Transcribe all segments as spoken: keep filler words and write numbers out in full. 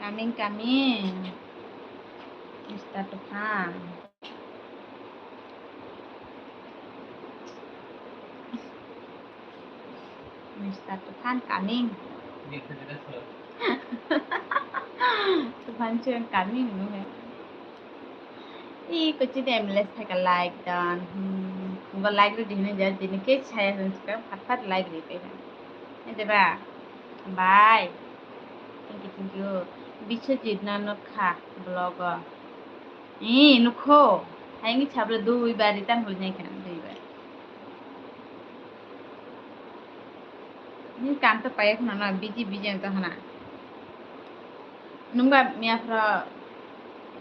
Coming, coming. Mister Tufan. Mister Tufan coming. Tufan chwng coming, no hai. Ih, kuchi de M L S thaka like dan. Hmm, go like rw di hinwi ja, dini ke saya hinwi suka, phat phat like rw di. Ede ba? Bye. Thank you, thank you. Biswajit no nukha vlog o. Ih, nukho. Haini sabra dui bar return hoi nai kha, dui bar. Ni kam to paya khna na, busy, busy ang to hana. Nungba miya phra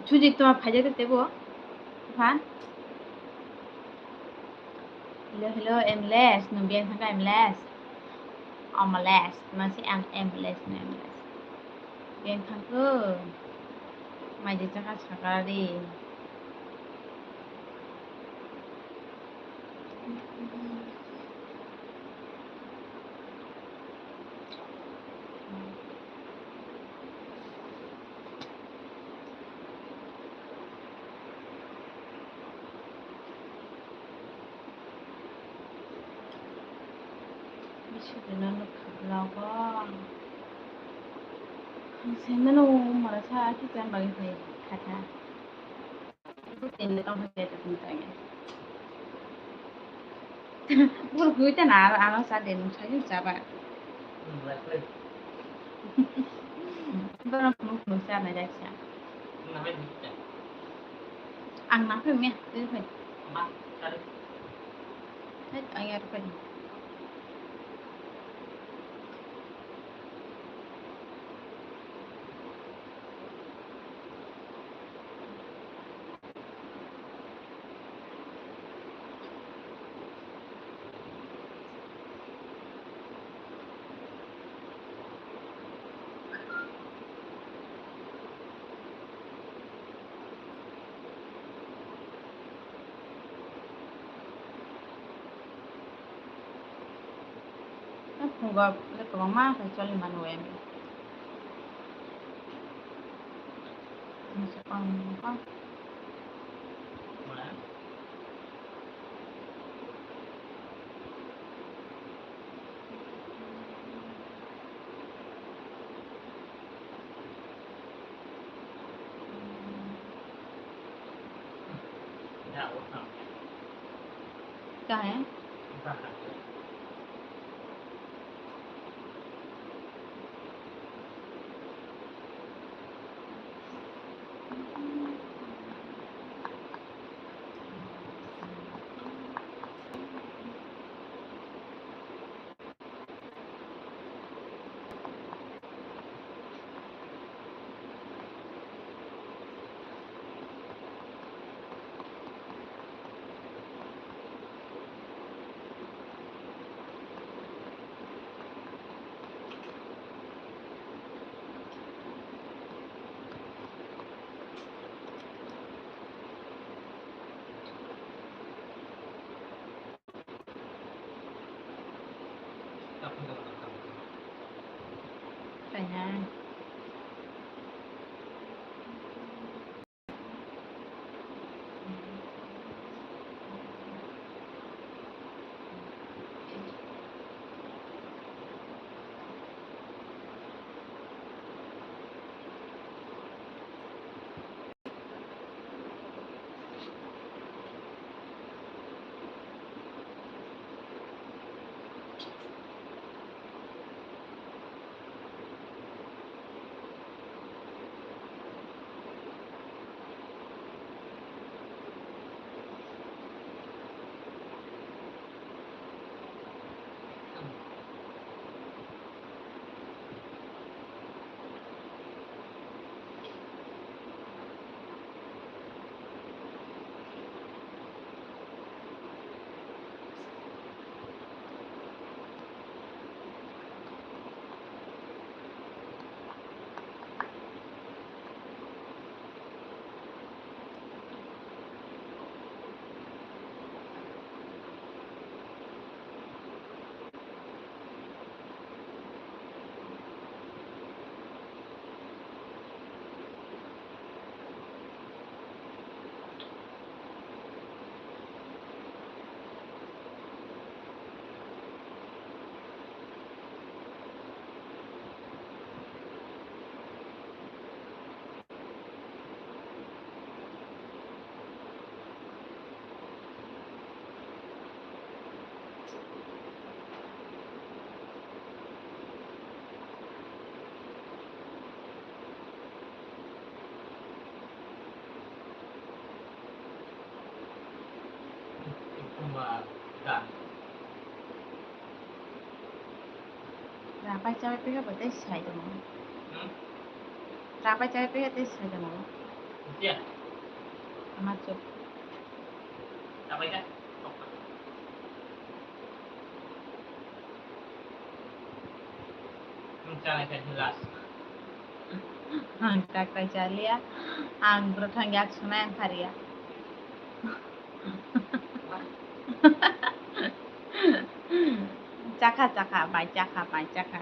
chuji tuma phaijak te tebo. Phan. Hello, hello, M L S, nung biang thangka M L S. M L S, masi ang M L S, M L S. Biang thangko. Mai je chakha sakara ri. Biswajit no nukha vlog o. Ang saimano marasa kicham bagwi phai khatha. Bwrwi tongkha khe tongthai. Bwrwi tongkha na, ano cha de, nwng sai chaba. Bono phunuk phunuk cha nai jak cha. Ang nang phai mya, twi phai. Hai, ang yar phai. Phungo le kwbangma khe choli mano em. Kaham. Kaiha. Pai chabai pika bo tei sai tongo. Hmm? Chabai chabai pika tei sai tongo. Iya. Ama chuk. Chabai ka? Ang chana khe last. Ang tak tak chalia, ang bwrwthang yak sunai ang pharia. Chakha, chakha, bai chakha, bai chakha.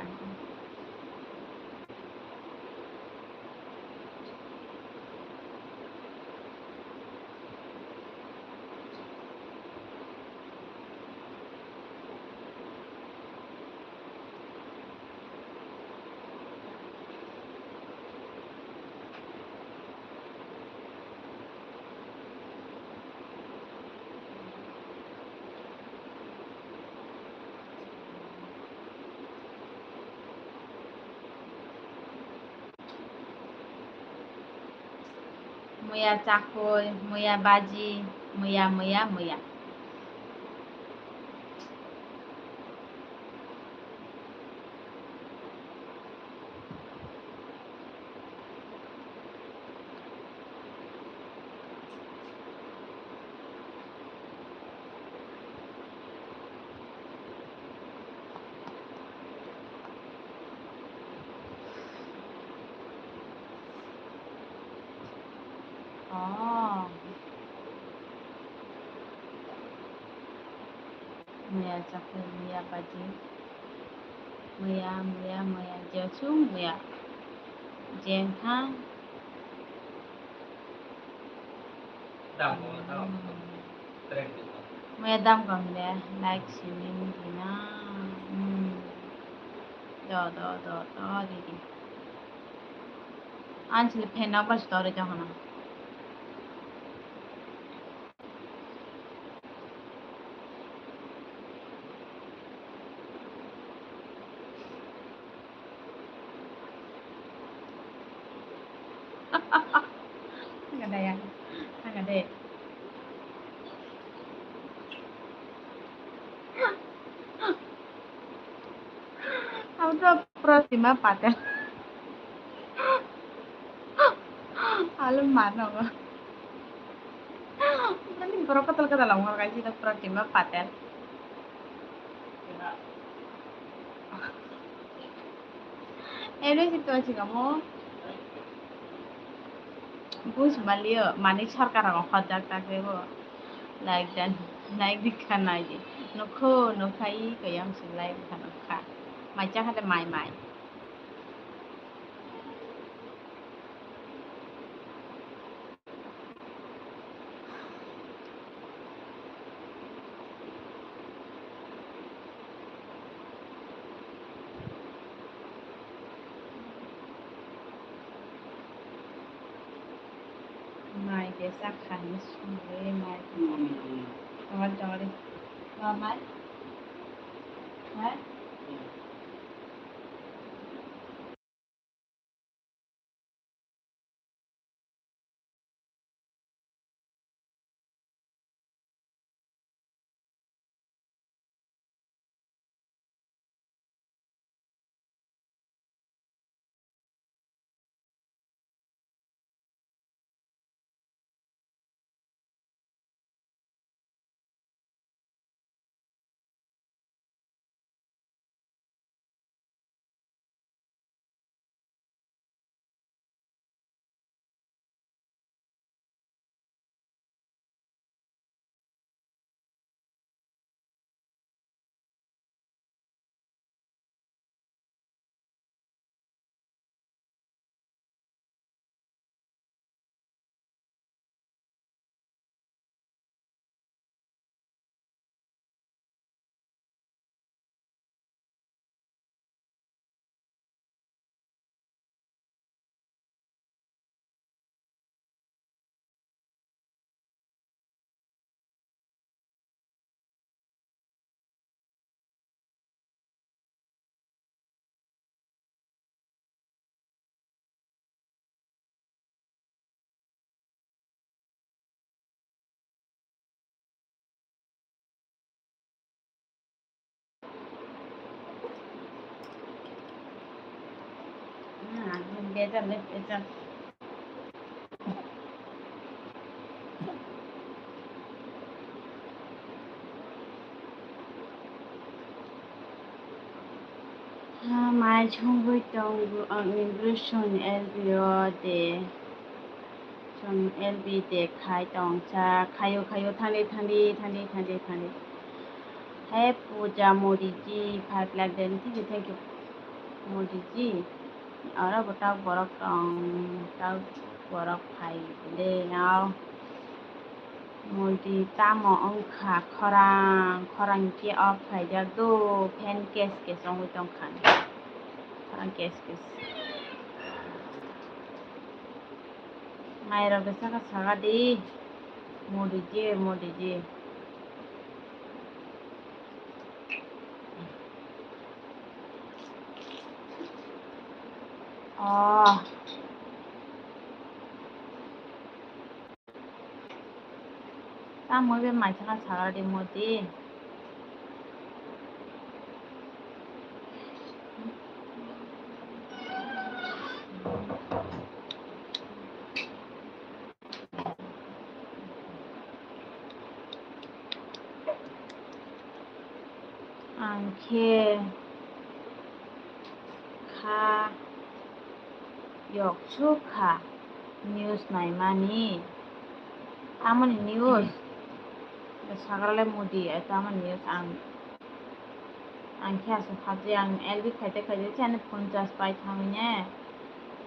Muya chakhui, muya baji, muya, muya, muya. Oh. Muya chakhui, muya baji. Muya, muya, muya. Jesu muya. Jengha. Muya dam kaham le, like sini dina. Hmm. Do, do, do, do, didi. Anchili fan number story to hana. Hanga daya, hanga de. Abo to Pratima Patel. Alo mano. Ani borok katal katal ongor kaisa to Pratima Patel. Eno si to si kamo. Buj malio, mani sarkar rok hojak tak rebo. Like dan, like dikha nai di. Nokho, nokha i kayam si like dikha nokha. Mai cha khade mai mai. Mai de chakha ni sungwi mai. Tongari, tongari. Tongari mai. Mai? Ejam, ejam. Ha, mai chungwi tongo ang impression L B o de. Chwng L B de khai tongsa, khayo, khayo, thangdi, thangdi, thangdi, thangdi, thangdi. Hey, Puja Modi ji, five lakh den, thank you, thank you, Modi ji. Oro bo tak borok tong, tak borok phai de, yao. Modi tamo wngkha khorang, khorang khe off khaijak do, fan kes kes wngwi tongkha. Khorang kes kes. Mairok de saka saka di. Modi ji, Modi ji. Oh. Tamo be mai saka saka di Modi. Ang khe kha yok suk kha news naimani. Tamoni news? Sagralai Modi, ai tamoni news ang. Ang khe aswk khaji, ang L B khaite khaite se ani phone charge pai thangwi ne.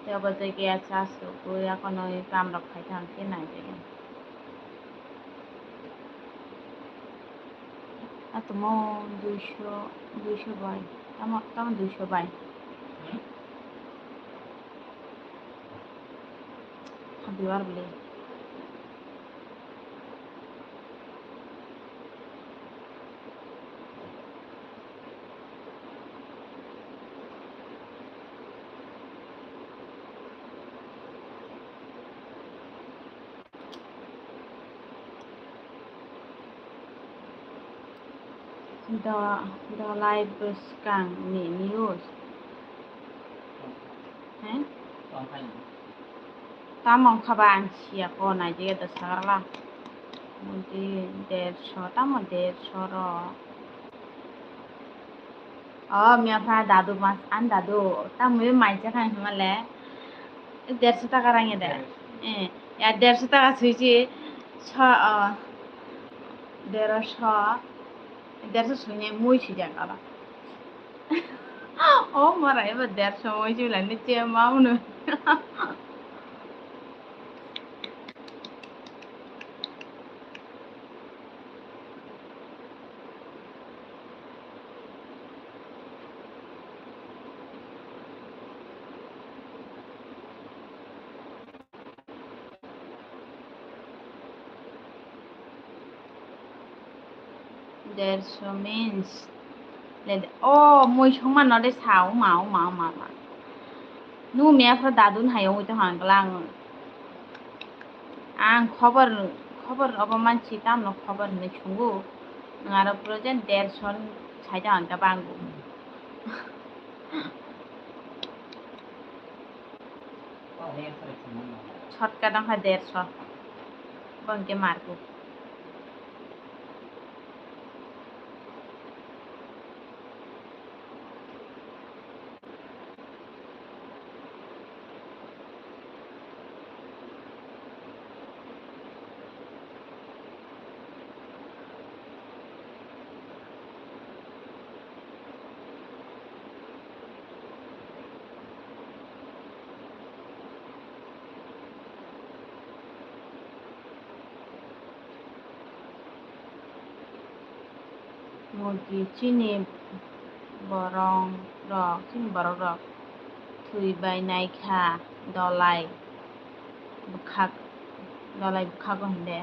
Tei obo jagaya charge rwgwi akonwi kamrok khai thang khe nai jagaya. Atomo duiso, duiso bai. Tamo, tamo duiso bai. Habibar bole. Do-, Dolai bwskang ni news. He? Tamo wngkha ba ang siya ko naidi ya da sagrala. Modi derso, tamo derso ro. O miya pha dadu mas, an dadu, tamo be mai cha khan hima le. Derso taka rang ya da. Eh, ya derso taka suichi. So, o, derso. Derso suinai mui sijak aro. O mara eba derso mui sibila ni che maunu. Derso means, le, o mui songma no de sa, o ma, o ma, o ma, ma. Nung miya phra dadun hai ongwi tong hang klang. Ang khobor, khobor obo mansi tamno khobor hinwi sungo. Nung aro present derso sai tong hang khe bango. Shortcut wngkha derso. Bo hwnkhe markuk. Modi chini borok rok, chini borok rok thwi bai nai kha, dolai bwkhak, dolai bwkhago hinde.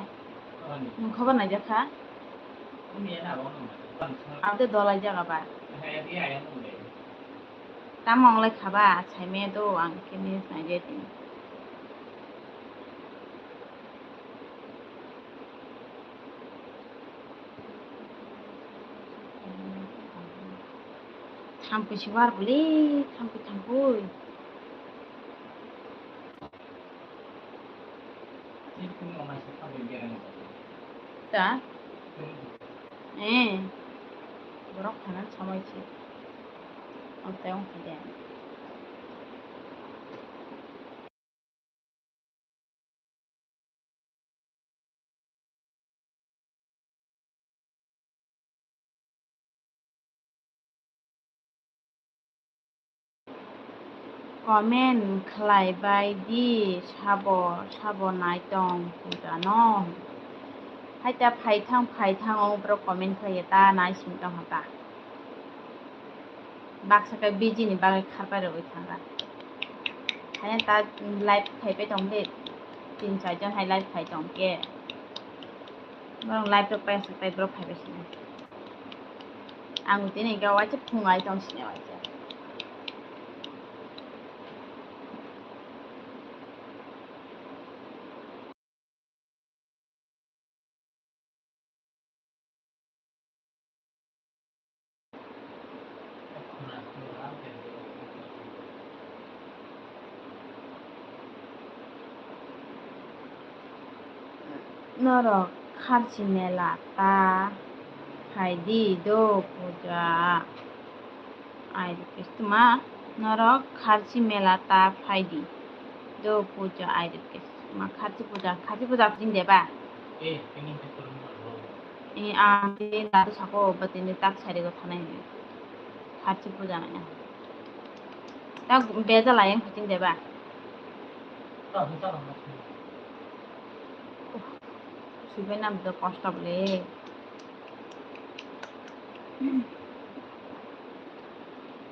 Nwng khobor naijak kha? Abo de dolai jaga ba. Tamo wnglai kha ba, saimaya do ang khe news naijai tini. Thampui se war bwle, thampui, thampui. Ta? Eh. Borok phanan somoi se. Amtwi wngkha de. Comment khlai bai di, sabo, sabo nai tong puja no. Hai ta phai thang, phai thang, o borok comment khlai ya ta, nai sing tong ha ta. Baksa khe busy ni bagwi kharpai rwgwi thangkha. Haino ta live phaipai tong de, tin char jon hai live phai tong khe. Borok live rok paisa tai borok phaibai sini. Ang tini hwnkhe waisa phungai tong sini waisa. Norok Kharchi mela ta phai di do puja. Ai rikhe tuma norok Kharchi mela ta phai di. Do puja ai rikhe tuma Kharchi puja, Kharchi puja pring de ba? Eh, tini te kurma ro. Eh, ang te dadu sako ba tini tak sari go thanai ni. Kharchi puja nai na. Tak beja lai ang pring de ba? Ta, ta, ta. Uff, subai nam do kosto bole.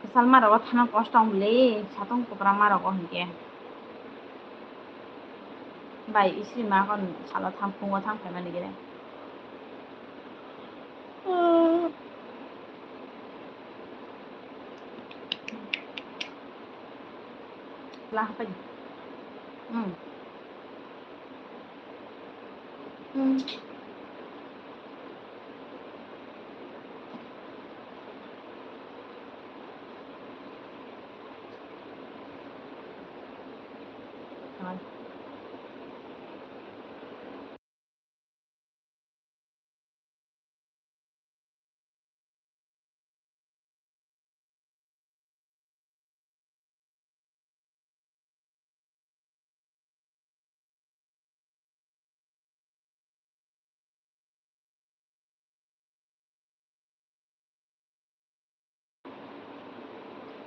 Kwchal ma rogo thana kosto wng le, satung kwbra ma rogo hinkhe. Bai, isi ma kon salo tham, phungo tham khaimani gere. Lah apa ni? Hmm. Hmm.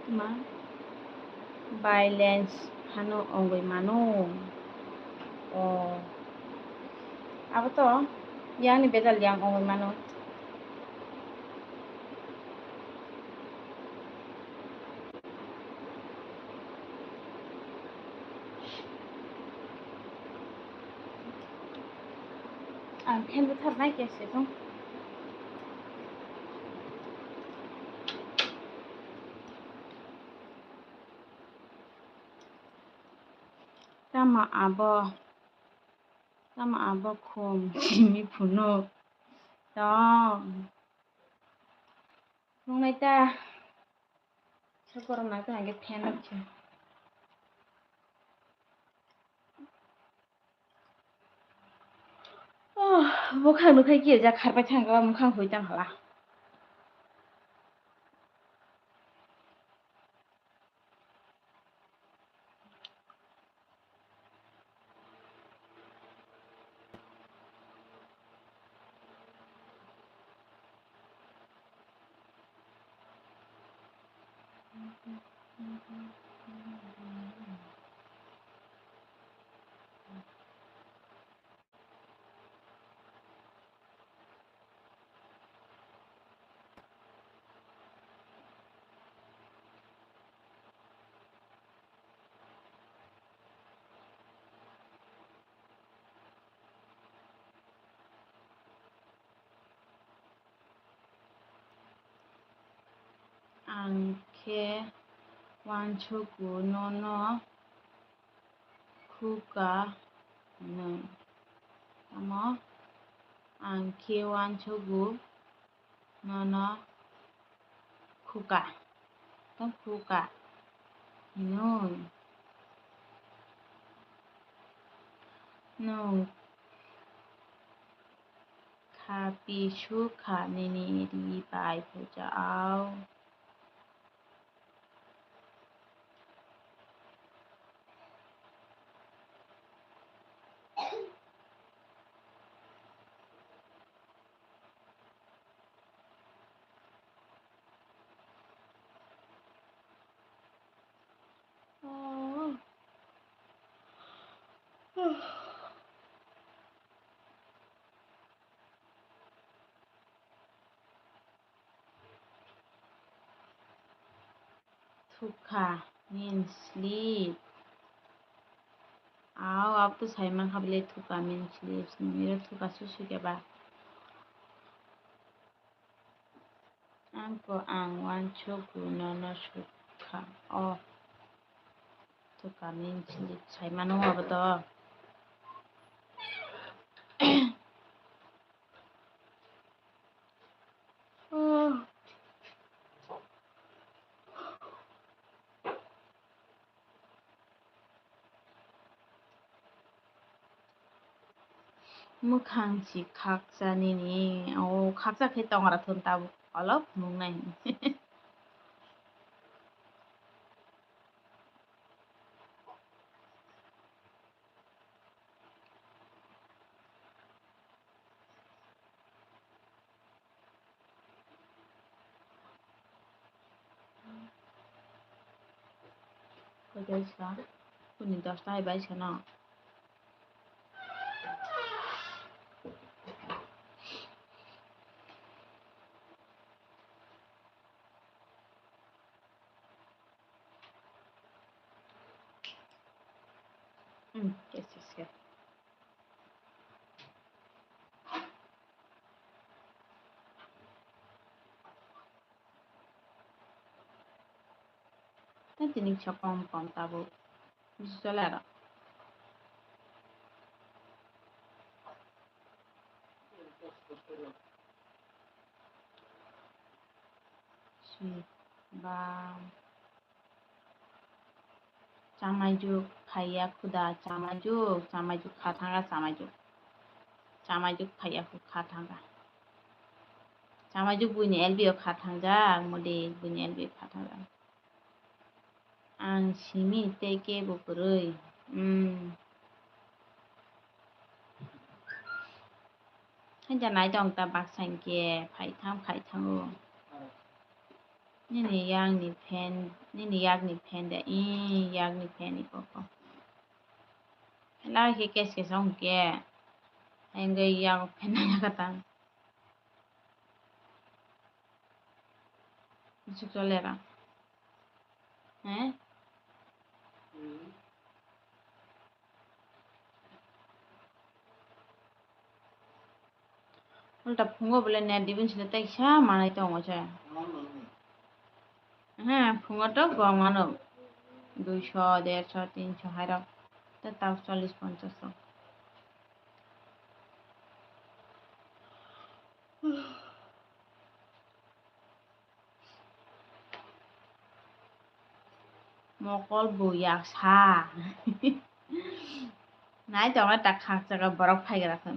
Ma balance phano wngwi mano. O. Abo to yang ni bedal yang wngwi mano. Ang fan bwthar nai khe se thung. Tamo abo, tamo abo khum simi phunuk. Tong. Nungnai ta. Sa gorok nang tong hwnkhe fan rok se. Oh, bwkhak nukhai khe jak kharpai thang kha, bwkhak hui tang khala. Ang khe uansukgo nono khuka hwnwi. Tamo ang khe uansukgo nono khuka, tamo khuka hwnwi. Nwng Pi sukha nini ri bai puja au. Thukha means sleep. Au, au to sai mankha bile thukha means sleep. Nini ro thukha susu khe ba. Ang ko ang uansukgo nono sukha o. Thukha means sleep sai mano abo to. Mwkhang si khaksa nini, o khaksa khe tongra thun tabuk olop nungnai. Koi bai sa? Hwnwi dosta hai bai sa no? Hmm, yes, yes, yes. Tei tini kisa kom kom tabuk. Bisi chole aro. Si ba. Chamaijuk phaiya khuda, chamaijuk, chamaijuk kha thangkha, chamaijuk. Chamaijuk phaiya khu kha thangkha. Chamaijuk buini L B o kha thangjak, mode buini L B o kha thangjak. Ang simi tei kebo kwrwi. Hmm. Haida nai tong ta baksa hinkhe phai thang phai thango. Nini yakni fan, nini yakni fan de, ee, yakni fan ni koko. Lai khe kes kes ong khe. Haingwi yago fan nai kha ta. Bisi chole ra. He? Ulta phungo bole net dibin sile tei kisa manai tongo se. He, phungo to gom ano. Duiso, derso, tinso hairok. Tei tak chollish ponchash rok. Mokol bo yaksa. Nai tongo ta khakchangma borok phaigra khe.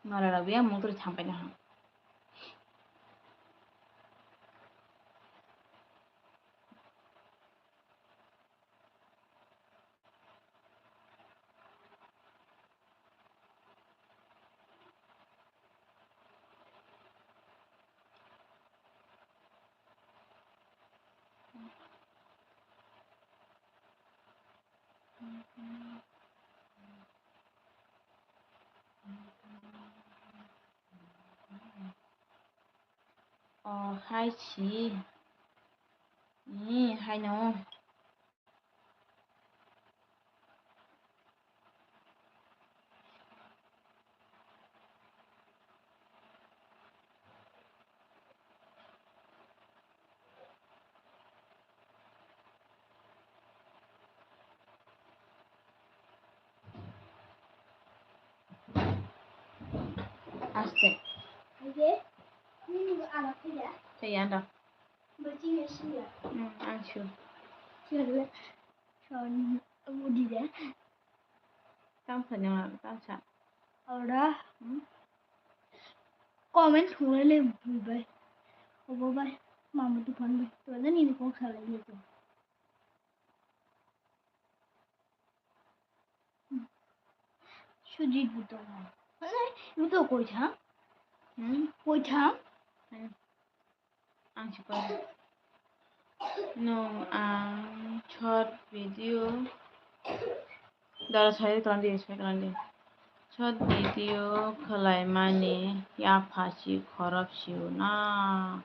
Norok rok ya mungtri thampai na. O hai si. Ni hai no. Aste. Kaya anda. Hmm, ang sure. Abo di de. Tamo sa nyang, tamo sa. Ora. Hmm? Comment khulai le bui bai. Obo bai. Mama tu phone bai. To jani ni kok sa lai le to. Sujit bo tongo. Mane, ito koi thang? Hmm? Koi thang? Hmm. Ang si koi. Nung ang short video. Dara sai kalan di, sai kalan di. Short video khlai mani yapha si khorop si na.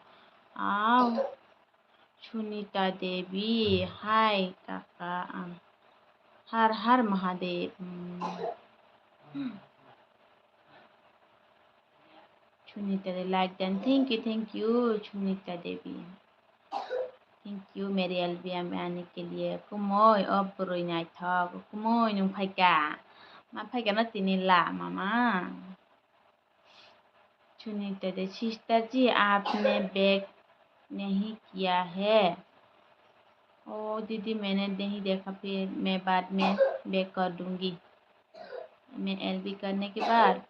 Au. Sunita Devi, hi, kaka, ang. Har Har Mahadev. Hmm. Sunita Devi, like dan. Thank you, thank you, Sunita Devi. Thank you, Mary L B M ani ke liye. Kumoi, o bwrwi naithok. Kumoi, nung phaika. Ma phaika no tini la, mama. Sunita de, sister ji, aapne bag nahi kiya hai? O didi, maine nahi dekha, phir main baad mein bag kar dungi. Main L B karne ke baad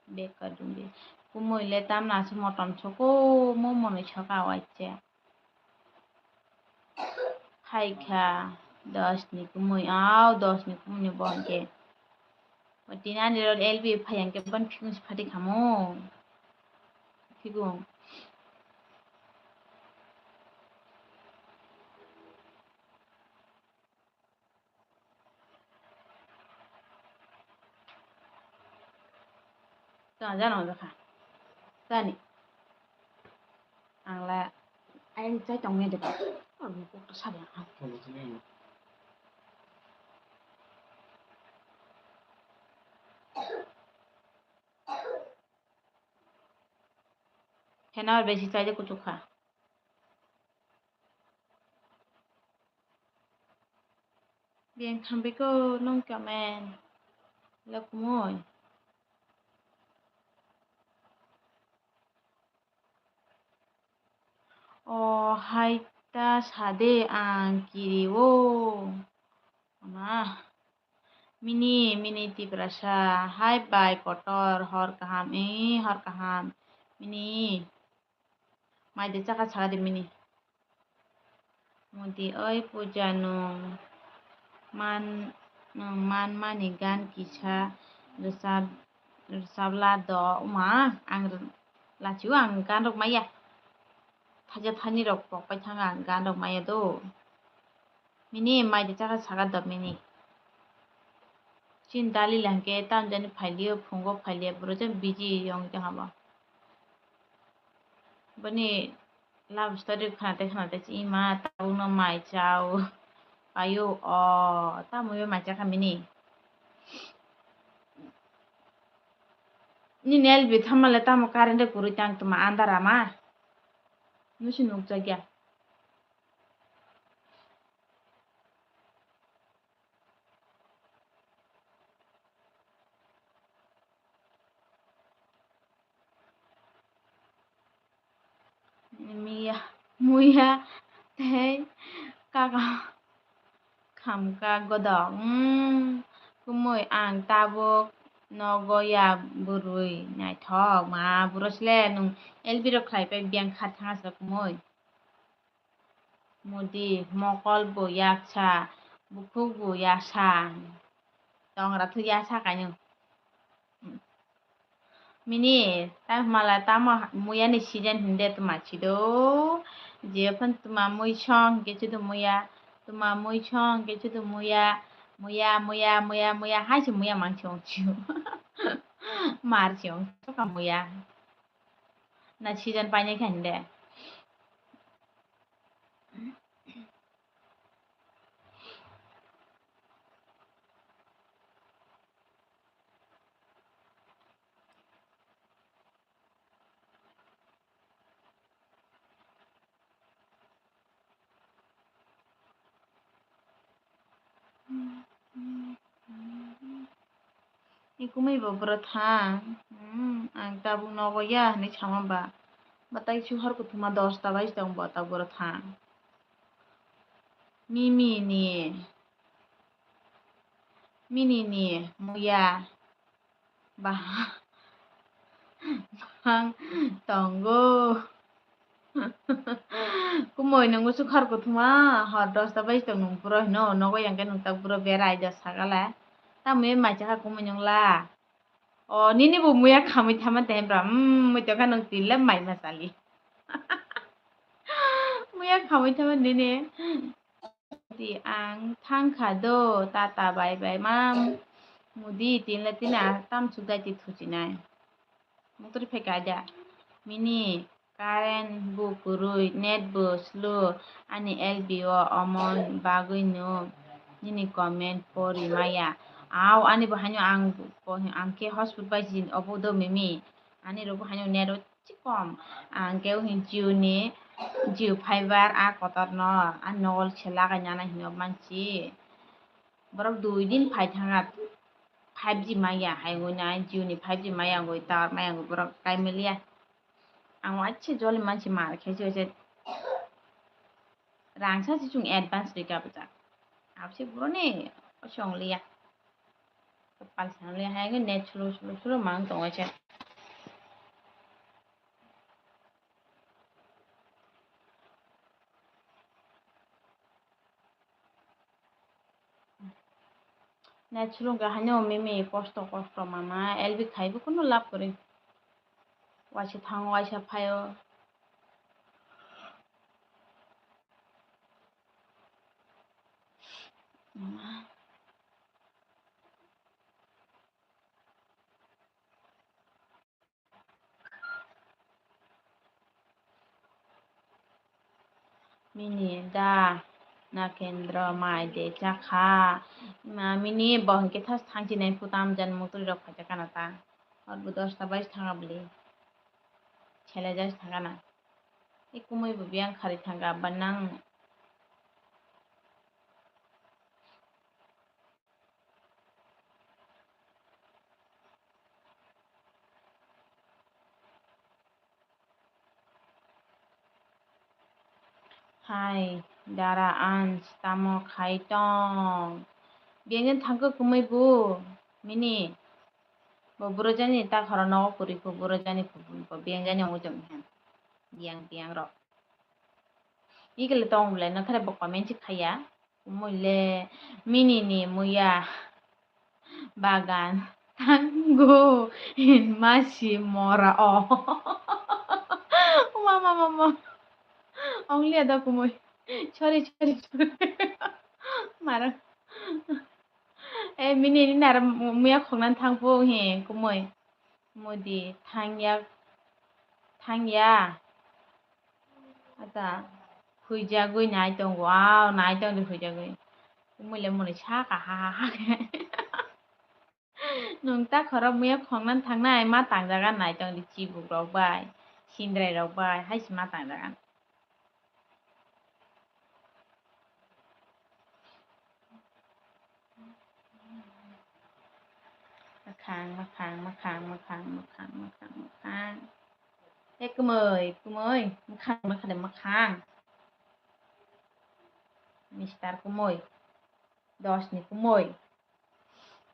bag kar dungi. Kumui le tamna se motom soko, mo monoi saka waicha. Phaikha dos ni kumui, au dos ni kumui ni bo hwnkhe. O tini ani rod L B phai hwnkhe ban phikung si phati khamo. Phikung. Tong jano jakha. Tani. Ang la ayang chai tong nai de ba. Ang kok to sabi ang. Hena besi chai de kuchuk kha. Biyang thambi ko nung kya men? Lakumoi. O hai ta sade ang kiri o. Ona. Mini, mini Tiprasa. Hai bai kotor, hor kaham, eh, hor kaham. Mini. Mai de chakha chakha de mini. Modi, oi puja, nung man, nung man mani gan kisa rwchap, rwchapla do. Uma, ang rw-, lachio ang gan rok maya. Thaja thani rok pok pai thanga ang gan rok maya do. Mini mai de chakha saka do mini. Chin dali langke tam jani phailio, phungo phailio, boro jani busy yong jang abo. Boni love story khnate khnate si ima tabukno mai chao. Payo o, tamo yo mai chakha mini. Nini L B thamale tamo current de kurui tang tuma andar ama. Nusi nukjakya. Miya, muya tei kaka khamka godok. Umm, kumui ang tabuk nogo ya bwrwi naithok ma bwrwi sle nwng L B rok khlai pai biyang kha thangsa kumui. Modi, mokol bo yaksa, bukhuk bo yaksa. Tongra thu yaksa kainwi. Mini, ta mala tamo muya ni season hinde tuma chido. Je phan tuma mui song ke chido muya, tuma mui song ke chido muya, muya, muya, muya, muya, hai se muya mang chong chiu. Mar chong, soka muya. Na season painai kha hinde. Ni kumui bo bwrwi thang. Hmm, ang tabuk nogo ya hinwi sama ba. Batai su hor kuthuma dosta bai tong bo ta bwrwi thang. Mimi ni. Mini ni muya bahang tongo. Kumui nung usu khar kuthuma hor dosta bai tong nung puro hino nogo yang khe nung tak puro berai da sagala. Tamui mai chakha kumui nung la. O nini bo muya khamui thama tehembra. Mm, mui tongkha nung tilla mai ma sali. Muya khamui thama nini. Di ang thangkha do, tata bye bye mam. Mudi tinla tini a tam sukdai ti thuchinai. Mutri pheka ja. Mini current bo kwrwi, net bo slow, ani L B o omon bagwi no nini comment pori maya. Au ani bo haino ang, ang khe hotspot bai si obo do mimi. Ani rok bo haino net o chikom. Ang khe o hin Jio ni, Jio fiber a kotor no, a nol se lagai nana hino mansi. Borok dui din phai thanga five G maya hai wngwi nai, Jio ni five G maya wngwi tower maya wngwi borok kai maliya. Ang waisa joli mansi mar khe se, se rang sa se chwng advance rika bwsa. Abse boroni osong liya. Kapal sanle hai net slow slow slow mang tongo se. Net slow ga haino mimi kosto kosto mama L B khaibo kuno lab kwrwi. Waisa thango waisa phaio. Mini da Nakendra mai de chakha. Ma mini bo hwnkhe thas thangchinai putam jan mutri rok phaikha kana ta. Hor bo dosta bai thanga bwle. Chele jas thanga na. Ekumui bo biyang khari thanga ba nang. Hai, dara ans, tamo khai tong? Biyangni thangkhe kumui bo, mini. Bo buro jani ta khoro nogo kwrwi pho, buro jani pho, bo biyang jani ongwi tongmani han. Biyang, biyang rok. Ikele tong bwlai no thare bo comment si khaiya. Kumui le mini ni muya bagan thango hinma si mora o. Mama, mama. Only ada kumui. Sorry, sorry, sorry. Mara. Eh, mini ni nara muya khongnan thangpo he kumui. Mudi thangya, thangya. Ata huijagwi nai tongo, wow, nai tongdi huijagwi. Muile muni saka ha ha ha. Nung ta khorok muya khongnan thangnai ma tangjaga nai tongdi chibuk rok bai, sindrai rok bai, hai se ma tangjaga. Mwkhang, mwkhang, mwkhang. E kumui, kumui, mwkhang, mwkhang, mwkhang. Mister Kumui, dos ni kumui.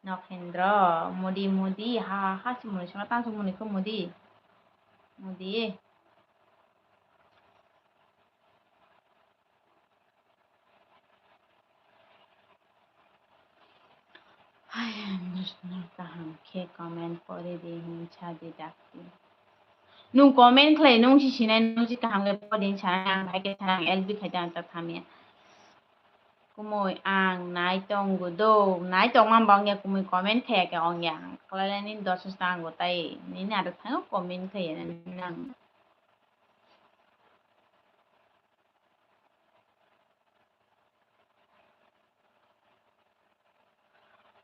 Nokhendro, mudi, mudi, ha, ha, ha, si muni songna tang si muni khe mudi. Mudi. Hai, ang Vishnu kaham khe comment pori di hin sa di dakti. Nung comment khlai nung si sinai nung si kaham khe pori di hin sa ang hai khe sa ang L B khai ta ang ta thamya. Kumui ang nai tongo do, nai tongma ba ongya kumui comment khaya khe ongya ang khlai nini dos ta ang tai nini aro thango comment khaya nang.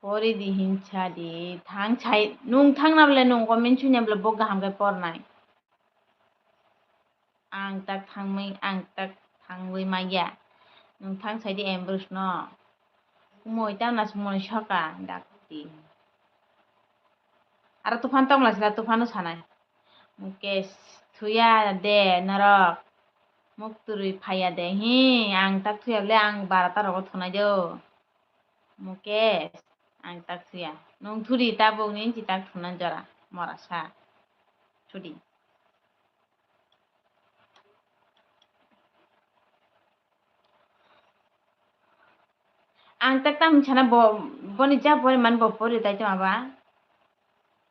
Pori di hin sa di, thang sai, nung thang na bole nung comment sui na bole bo kaham khe pornai. Ang tak thangwi, ang tak thangwi maya. Nung thang sai di Ambush no. Kumui ta na sumoni soka dak di. Aro tufan tong la sila tufan no sanai. Mukesh, thuya de norok. Muk turi phaya de. Hi, ang tak thuya le ang barata rogo thunai do. Mukesh, Ang tak thuya. Nwng thudi tabuk ni si tak thuna jora. Mora sa. Thudi. Ang tak tam sana bo, boni ja pori man bo pori tai tong aba.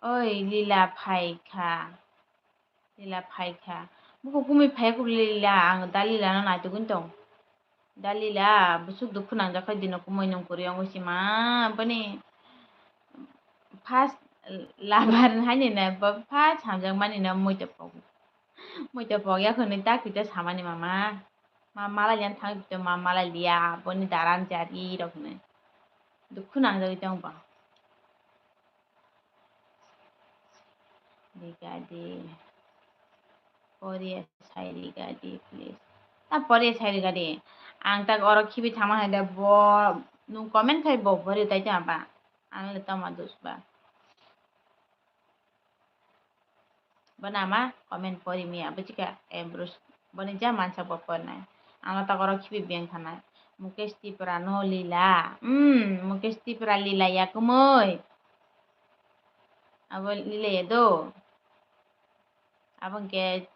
Oi, Lila phai kha. Lila phai kha. Buko kumui phai kuk Lila, ang da Lila no naitugwi tong. Da Lila, busuk dukhu nangjak khai dino kumui nung kwrwi ongwi sima. Boni first lover haini na, bo first hamjak mani na muita pok. Muita pok ya khwnwi ta kita samani mama. Ma malai yan thang kita ma malai liya, boni daran jari rok hwnwi. Dukhu nangjagwi tong bo. Rigadi. Poriya sai rigadi, please. Ta poriya sai rigadi. Ang tak oro khibi thama hai da bo, nung comment khai bo pori tai ta ba. Ang le tama dus ba. Bana ma comment pori miya, buchika, em, Bruce. Boni ja mansa bo pornai. Ang tak oro khibi beng thanai. Mukesh Tripura no Lila. Hmm, Mukesh Tripura Lila ya kumui. Abo Lila ya do. Abo hwnkhe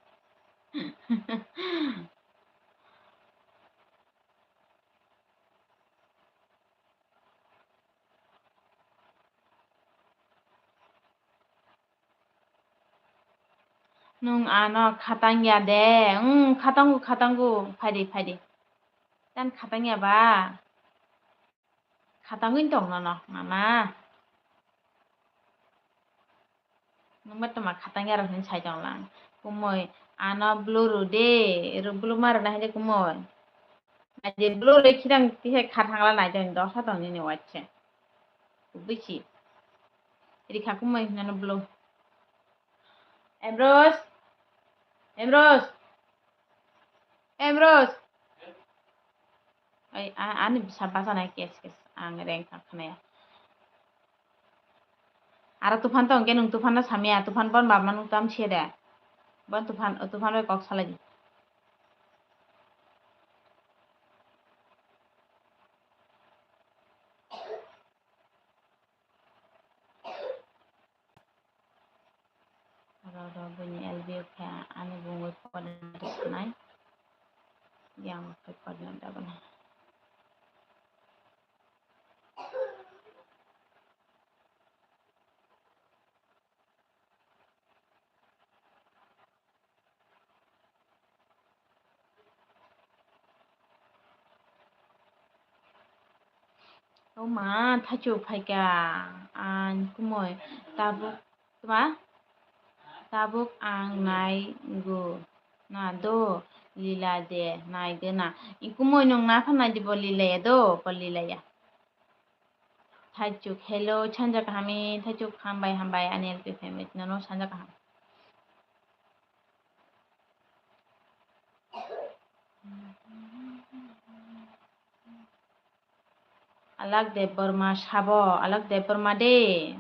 Nwng ano khatang ya de? Wng, khatango, khatango. Phaidi, phaidi. Tan khatang ya ba? Khatangwi tong nono, mama. Nwng ba toma khatang ya rok hinwi sai tong lang. Kumui, ano blue rw de, rw blue ma rwna hai de kumui. Naidi blue rw khidang tisa kha thangla nai tong dosa tong nini waisa. Kubui si. Rikha kumui hinano blue. Emros. Emros. Emros. Ai, a-, ani bisa basa nai kes kes. Ang reng kha khna ya. Aro Tuphan tong khe nwng Tuphan no samya, Tuphan bon bap mano tam se de. Bon Tuphan, Tuphan bai kok salai di. Aro ro buini L B O khe ani bungwi coordinator sanai. Yang khe coordinator bana. O ma, thaichuk phaikha, ang kumui tabuk, tma? Tabuk ang nai go na do, Lila de, nai de na. I kumui nwng na phan nai di bo Lila ya do, bo Lila ya. Thaichuk, hello, sanja kaham i, thaichuk, hambai, hambai, ani L P family, nono sanja kaham. Alak Debbarma sabo, Alak Debbarma de.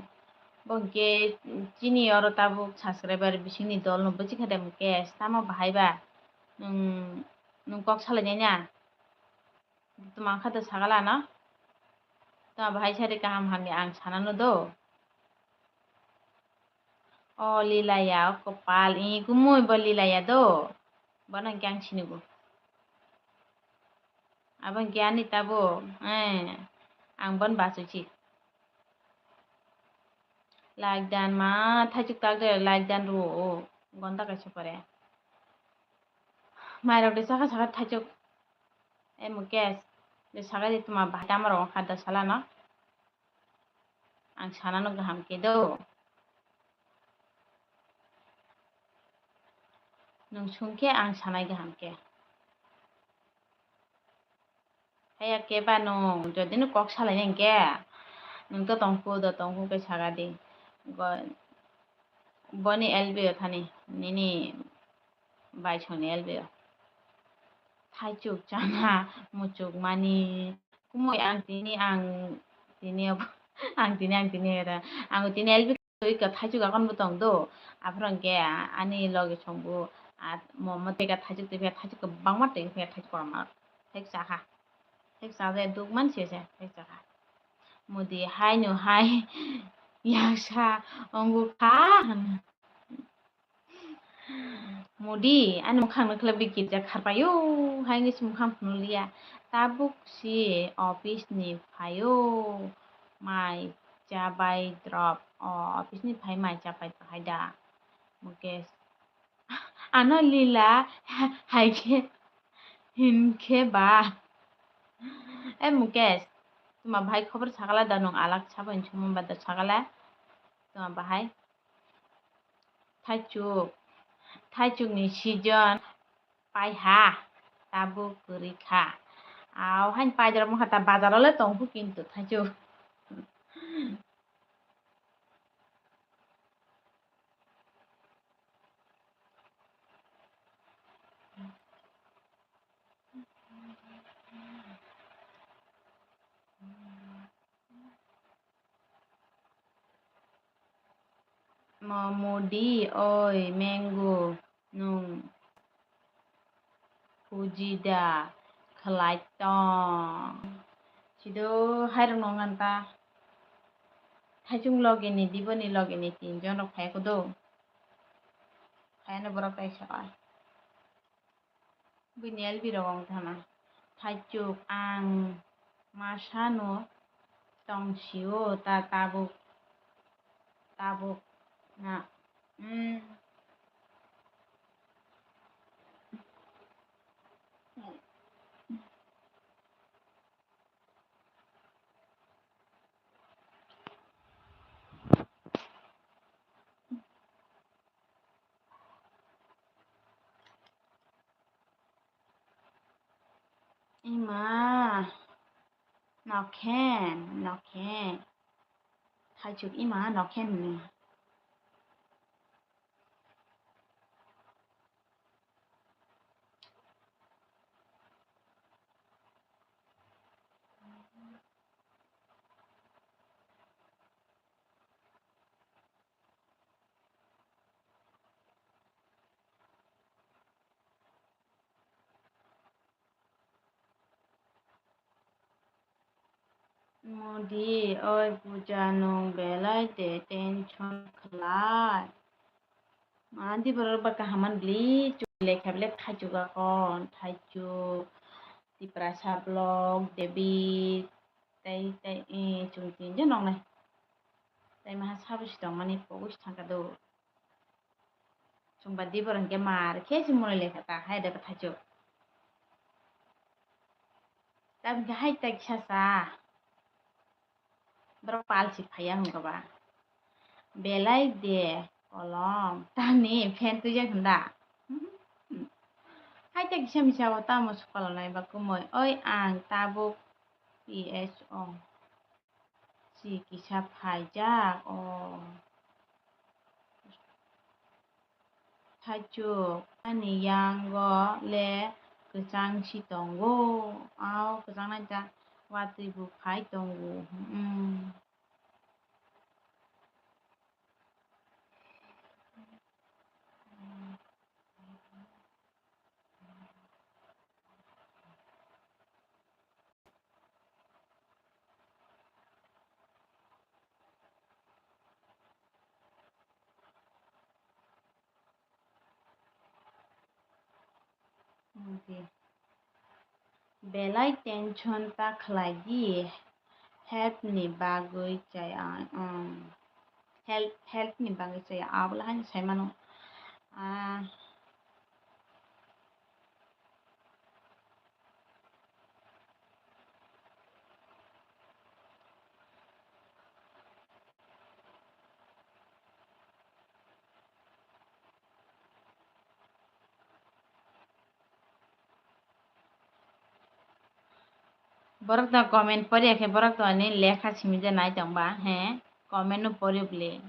Bo hwnkhe chini oro tabuk subscriber bisingni dol no bwchikha de hwnkhe, tamo bahai ba? Nwng, nwng kok salainai na? Tuma kha do sagala no? Tuma bahai sari kaham hamya ang sanano do. O Lila ya, o kopal, i kumui bo Lila ya do. Bono hwnkhe ang sinigo. Abo hwnkhe ani tabuk, eh, ang bon bachoi si. Like dan ma, thaichuk tak de, like dan rw o, gonta kaisa pore. Mairok de saka saka thaichuk. E Mukesh, de saka di tuma bahai tamo rok kha da sala no. Ang sanano kaham khe do. Nwng sung khe ang sanai kaham khe. Haiya khe ba nwng jodi no kok salai nai hwnkhe, nwng to tongkhu do, tongkhu khe saka di. Go-, boni L B o thani, nini baisongni L B o. Thaichuk chana, muchuk mani, kumui ang tini, ang tini, ang tini, ang tini, ang tini L B Twi ka thaichuk akon bo tong do. Aphuru hwnkhe ani loge songbo, a, mo, mo twi ka thaichuk twi phaikha, thaichuk kwbangma twi phaikha, thaichuk kotorma. Thaichuk chakha. Thaichuk chajakya duk man se se, thaichuk chakha. Modi haino hai yaksa wngo kha hwn. Modi ani mwkhang nukhlai bwi girja kharpaio, hai wngwi se mwkhang phunukliya. Tabuk se office ni phaio, mai chabai drop. O office ni phai mai chabai hai da? Mukesh. Ano lila hai khe hinkhe ba. E Mukesh, tuma bahai khobor sakala da nwng alak sabo hinwi sumung ba da sakala? Tuma bahai. Thaichuk, thaichuk ni season pai ha, tabuk kwrwi kha. Au hain paidar mokha ta bazar o le tong phu kintu thaichuk. Mo modi oi mango nwng pujida khlai tong. Sido hairok nong nanta. Thaichung loge ni, Diboni loge ni tinjon rok phai kudo. Phai no borok kaisa oi. Buini L B rok wng thana. Thaichuk ang masano tong sio ta tabuk, tabuk na. Mm. Ima, nokhen, nokhen. Thaichuk ima nokhen ni. Modi, oi puja nwng belai de tension khlai. Madi borok ba kaham man bli chuk lekha bile thaichuk akon, thaichuk, Tiprasa blog, David, tei, tei, eh, chwng tinjon nongnai. Tei maha sabo si tongmani pogwi si thangkha do. Chwngba di borok hinkhe mar khe se mwnwi lekha ta hai da bwthaisuk. Tabukhe hai ta kisa sa. Borok pal si phaiya hwnkha ba. Belai de kolom tamni fan twijak hwnda. Hai ta kisa misa o tamo swkalo nai ba kwmwi. Oi ang tabuk P S O. Si kisa phaijak o. Thaichuk ani yango le kwchang si tongo. Ao kwchang nai ta watwi bo phai tongo. Hmm. Belai tension ta khlai di, help ni bagwi chaya, um, help, help ni bagwi chaya, abola haino sai mano. Ah, Borok to comment poriya khe borok to ani lekha simi je nai tong ba, he, comment no pori bwle.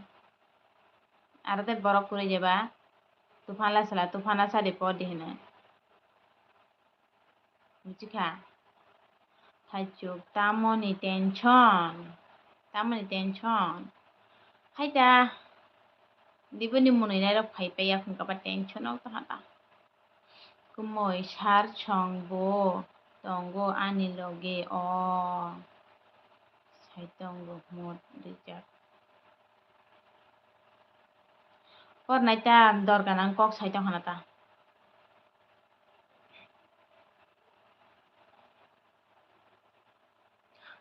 Aro tei borok kwrwi jeba, tufan la sala, tufan la sadi podi hwnwi. Buji kha? Thaichuk, tamoni tension? Tamoni tension? Hai ta, diboni mwnwi nairok phai paiya hwnkha ba tension o tongkha ta. Kwmwi sir chwng bo tongo ani loge o. Tongo, mod rijak. Por nai ta dorga nang kok sai tong hana ta.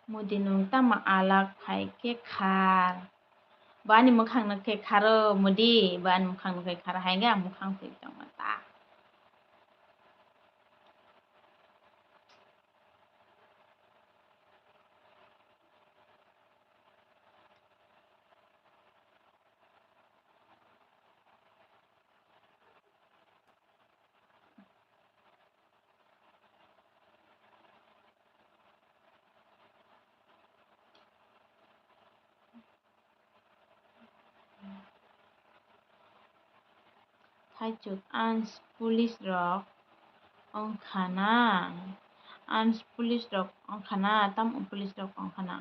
Modi nwng tamo alak phai khe khar. Bo ani mwkhang no khe kharo Modi, bo ani mwkhang no khe kharo, hai hwnkhe ang mwkhang phai tongma ta. Thaichuk, ang police rok wngkha na, ang police rok wngkha na, tamo police rok wngkha na.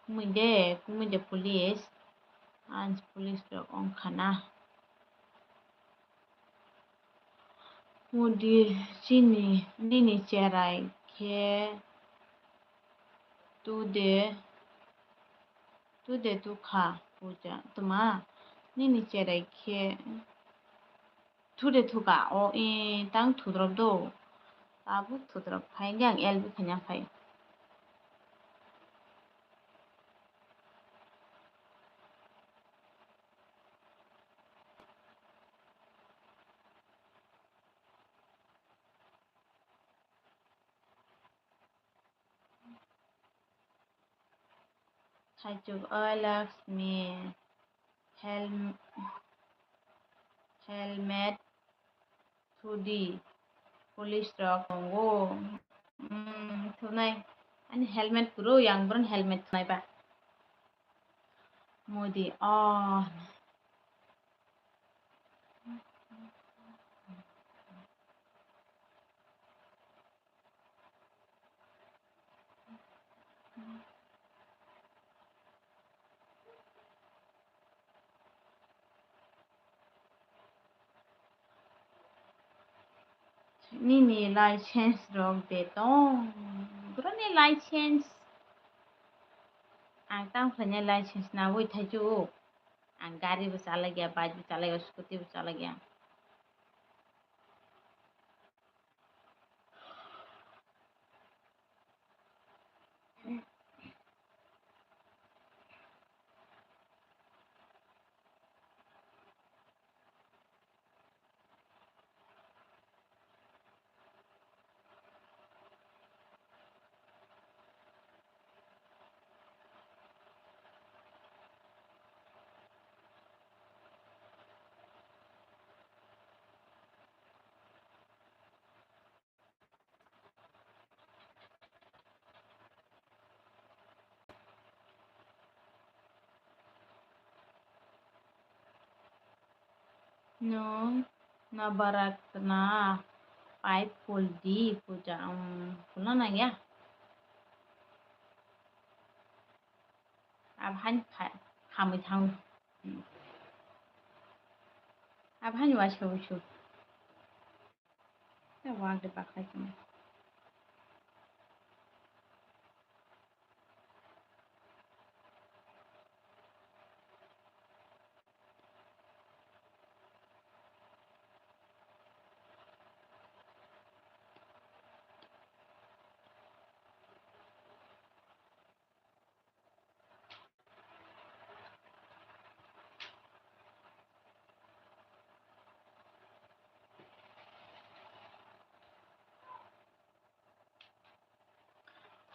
Kumui de, kumui de police, ang police rok wngkha na. Modi, chini, nini cherai khe tu de, tu de tu kha puja tuma, nini cherai khe thu de thu ka o, e, tang thu drop do, tabuk thu drop phai, yang L B khaina phai. Thaichuk, oi Laxmi, hel-, helmet thudi, police rok tongo. Hmm, thunai, ani helmet kwrwi, ang bohrokni helmet thunai ba. Modi, oh. Nini license rok de tong, boroni license. Ang tang khlainai license nawi thaichuk. Ang gari bo chalai ya, bike bo chalai ya, scooty bo chalai ya. Nwng Navaratna pipe phul di puja, um, phulna nangya. Abhani pha-, hamwi thang. Abhani waisa wusu. Tei wak de bakhai tongma.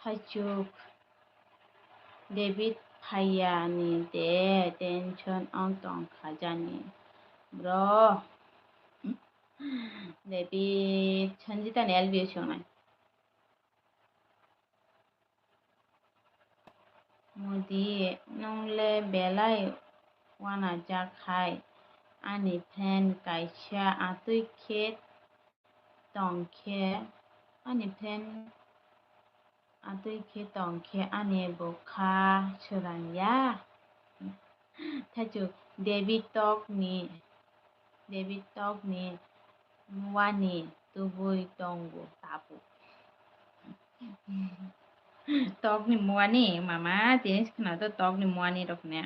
Haichuk, David phaiya ni de tension ong tong kha jani bro. David, Sanjita ni L B O songnai. Modi, nwng le belai uanajak hai, ani friend kaisa atwi khe tong khe, ani friend atwi khe tong khe ani bwkha swrang ya. Thaichuk, David tok ni, David tok ni muani tubui tongo tabuk. Tokni muani mama, tini se khwnato tokni muani rokne.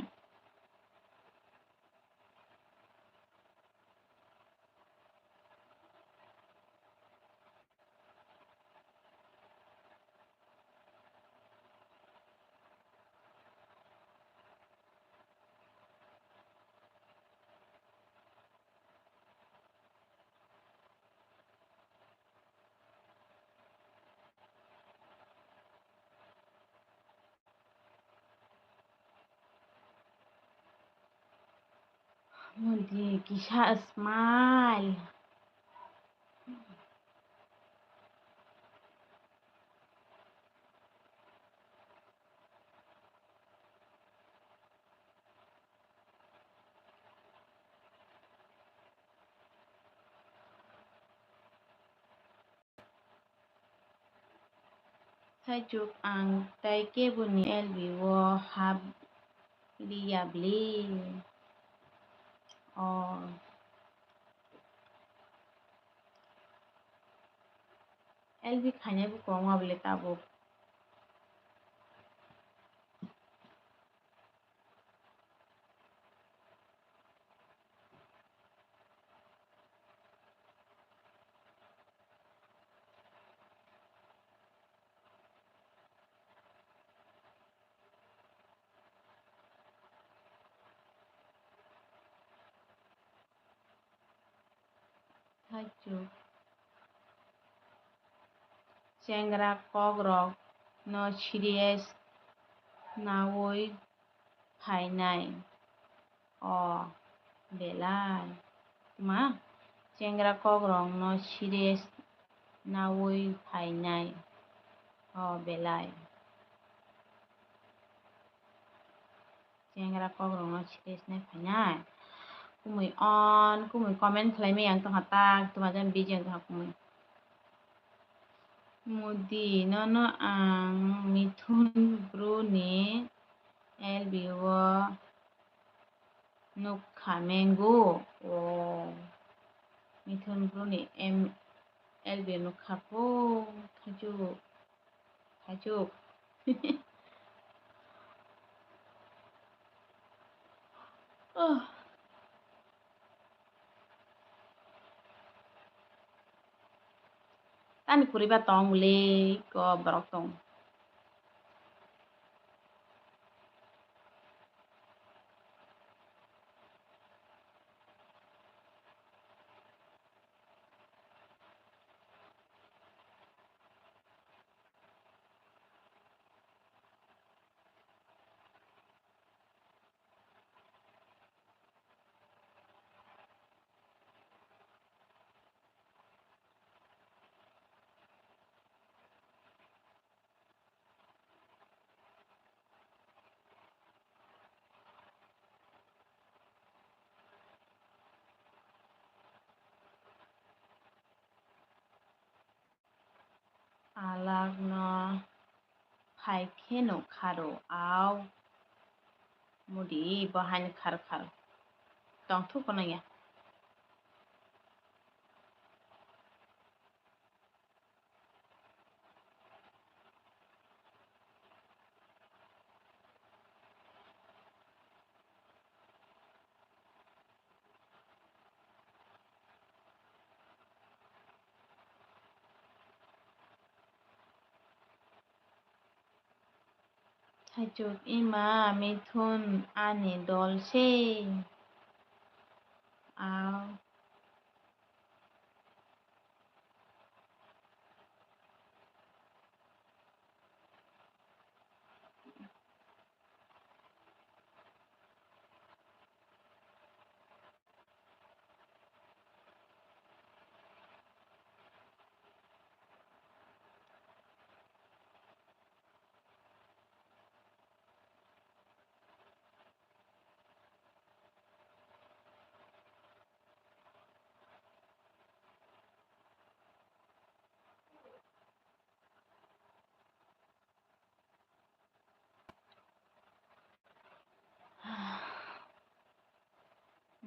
Modi kisa smile. Saichuk ang tei keboni L B o hap liya bli. O. L B khainai bo kwbangma bole tabuk. Saichuk. Chengra kokrok no serious nawi phainai. O belai. Tma? Chengra kokrok no serious nawi phainai. O belai. Chengra kokrok no serious nai phainai. Kumui on, kumui comment khlai maya wng tongkha tak, tuma jan busy wng tongkha kumui. Modi, nono ang Mithun Bru ni L B o nukha mengu. O, Mithun Bru ni M-, L B o nukha ko, thaichuk. Thaichuk. Oh. Tani kwrwi ba tong le, ko borok tong. Alak no phai khe no kharo, au. Modi bo haino khar khar. Tongthok kono ya. Thaichuk ima Mithun ani dol se. Au.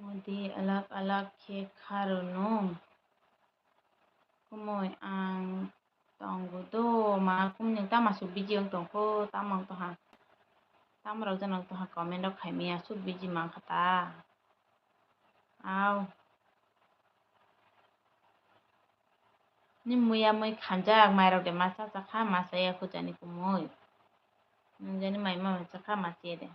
Modi alak alak khe kharwno. Kumui ang Tongo do, ma kumni tamo aswk busy wng tongkho, tamo wng tongha? Tamo rok jano wng tongha comment rok khaimaya, aswk busy mankha ta? Aw. Ni muya mui khanjak, mairok de ma cha cha kha, ma chaya kho jani kumui. Nung jani mai ma cha kha, ma chaya de.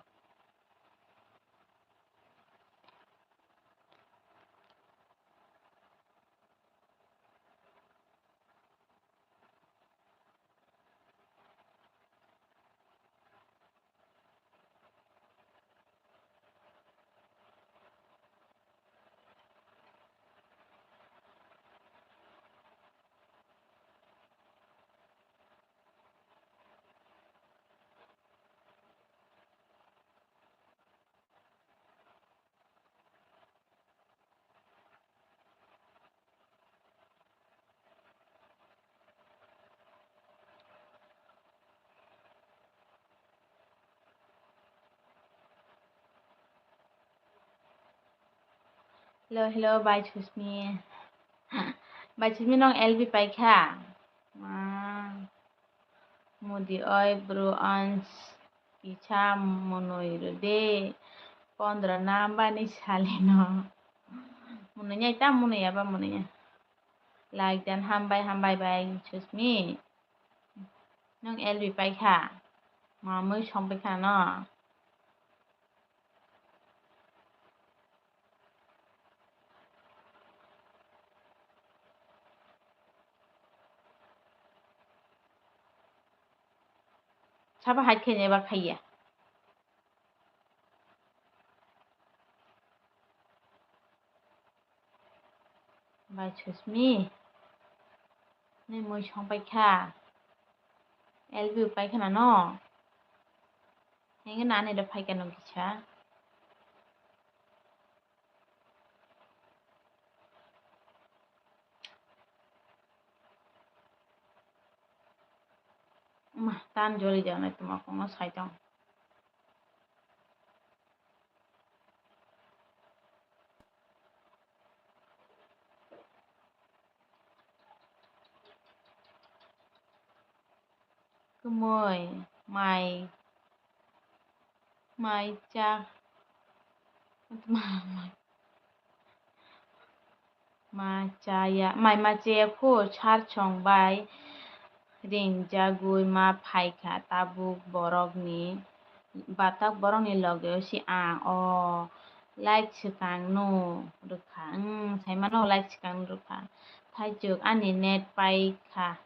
Hello, hello, bai Susmi. Bai Susmi, nong L B paikha? Ma, mudi oi bro ans kisa munui rwdi. Pondro na bani salino. Munui nyai ta munui aba munui nyai. Like dan hambai, hambai bai Susmi. Nong L B paikha? Ma mui song paikha no? Sabo hai khe eba khaiya. Bai Susmi, nini mui song paikha? L B paikha na no? Henge nani do phaikha no kisa. Ma, tan joli janai tuma kono sai tong. Kumui, mai, mai cha, ma chaya, mai ma chaya kho sar song bai ringjagwi ma phaikha tabuk borokni, batak borokni loge o se ang o like swkang no rwkha, wng, saimano like swkang no rwkha, thaichuk ani net paikha.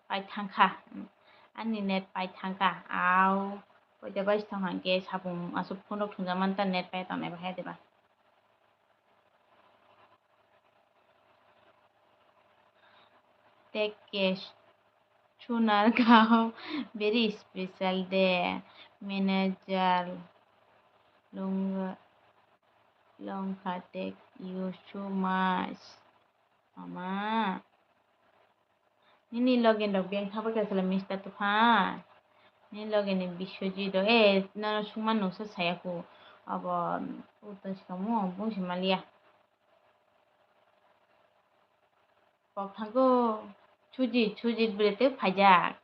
Pai thangkha. Ani net pai thangkha. Au. Poita bai thang hangke sapung asuk phone rok thungjak manta net pai tongnai bahai deba. Take care. Sunar gao very special day. Manager Longkha, thank you so much. Mama. Nini loge rok beng thapa khe sala Mister Tufan. Nini loge ni Biswajit do, eh, nono sungma nungsa saya kho. Abo uto sikamu bung si maliya. Kok thango. Sujit, Sujit bwrwi tei phaijak.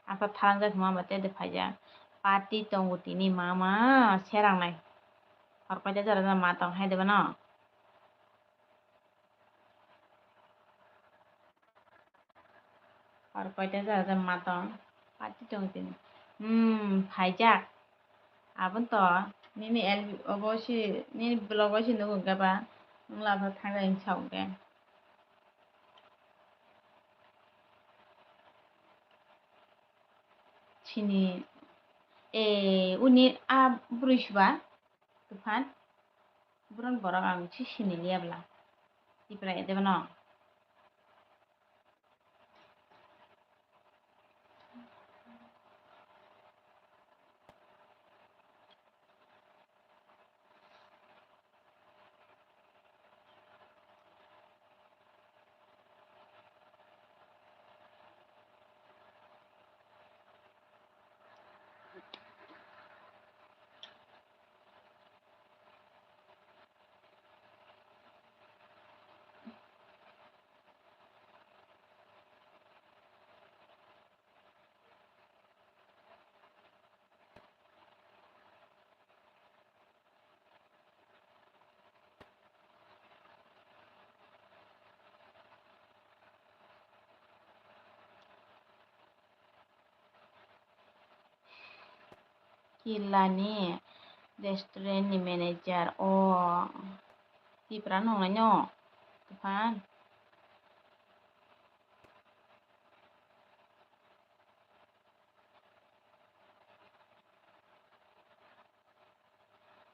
Asa thalangjak hima ba tei de phaijak. Party tongo tini mama serangnai. Hor koita jora jora ma tong hai de bono. Hor koita jora jora ma tong. Party tong tini. Hmm, phaijak. Aboni to nini L B obo si nini vlog o si nugo hwnkhe ba nwng lapha thangwi sa hwnkhe. Sini, eh, uni a bwrwi suba. Tufan, buron borok ang si sini liya bwla. Tipra ede bono. Kila ni restaurant ni manager o Tipra nung nai no, Tuphan.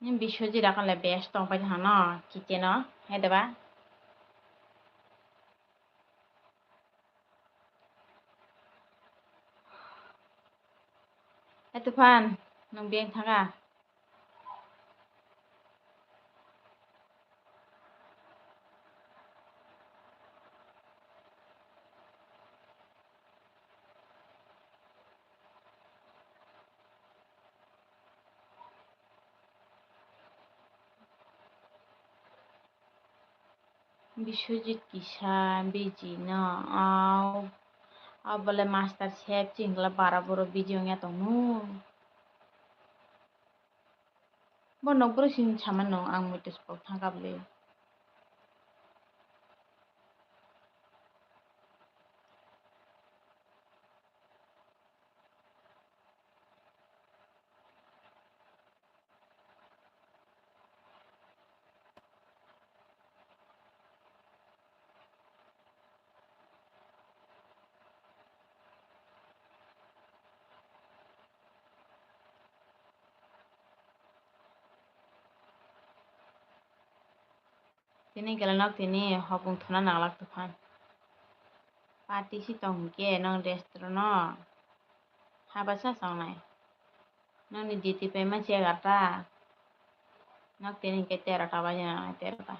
Ni Biswajit akon le best tong pai thang no kitchen o, hai da ba? Hai Tuphan, nung biyang thanga? Biswajit kisa biji no, au, au bole master chef chingla bara boro biji wngya tongmo. Bo nokboro sini samano ang muitu sipok thangkha bwle. Tini gela nok tini hopung thuna nanglak tuphan. Party si tong hwnkhe nong restaurant no haba sa songnai. Nongni duty paima si egarta. Nok tini hwnkhe terota baje nangnai, terota.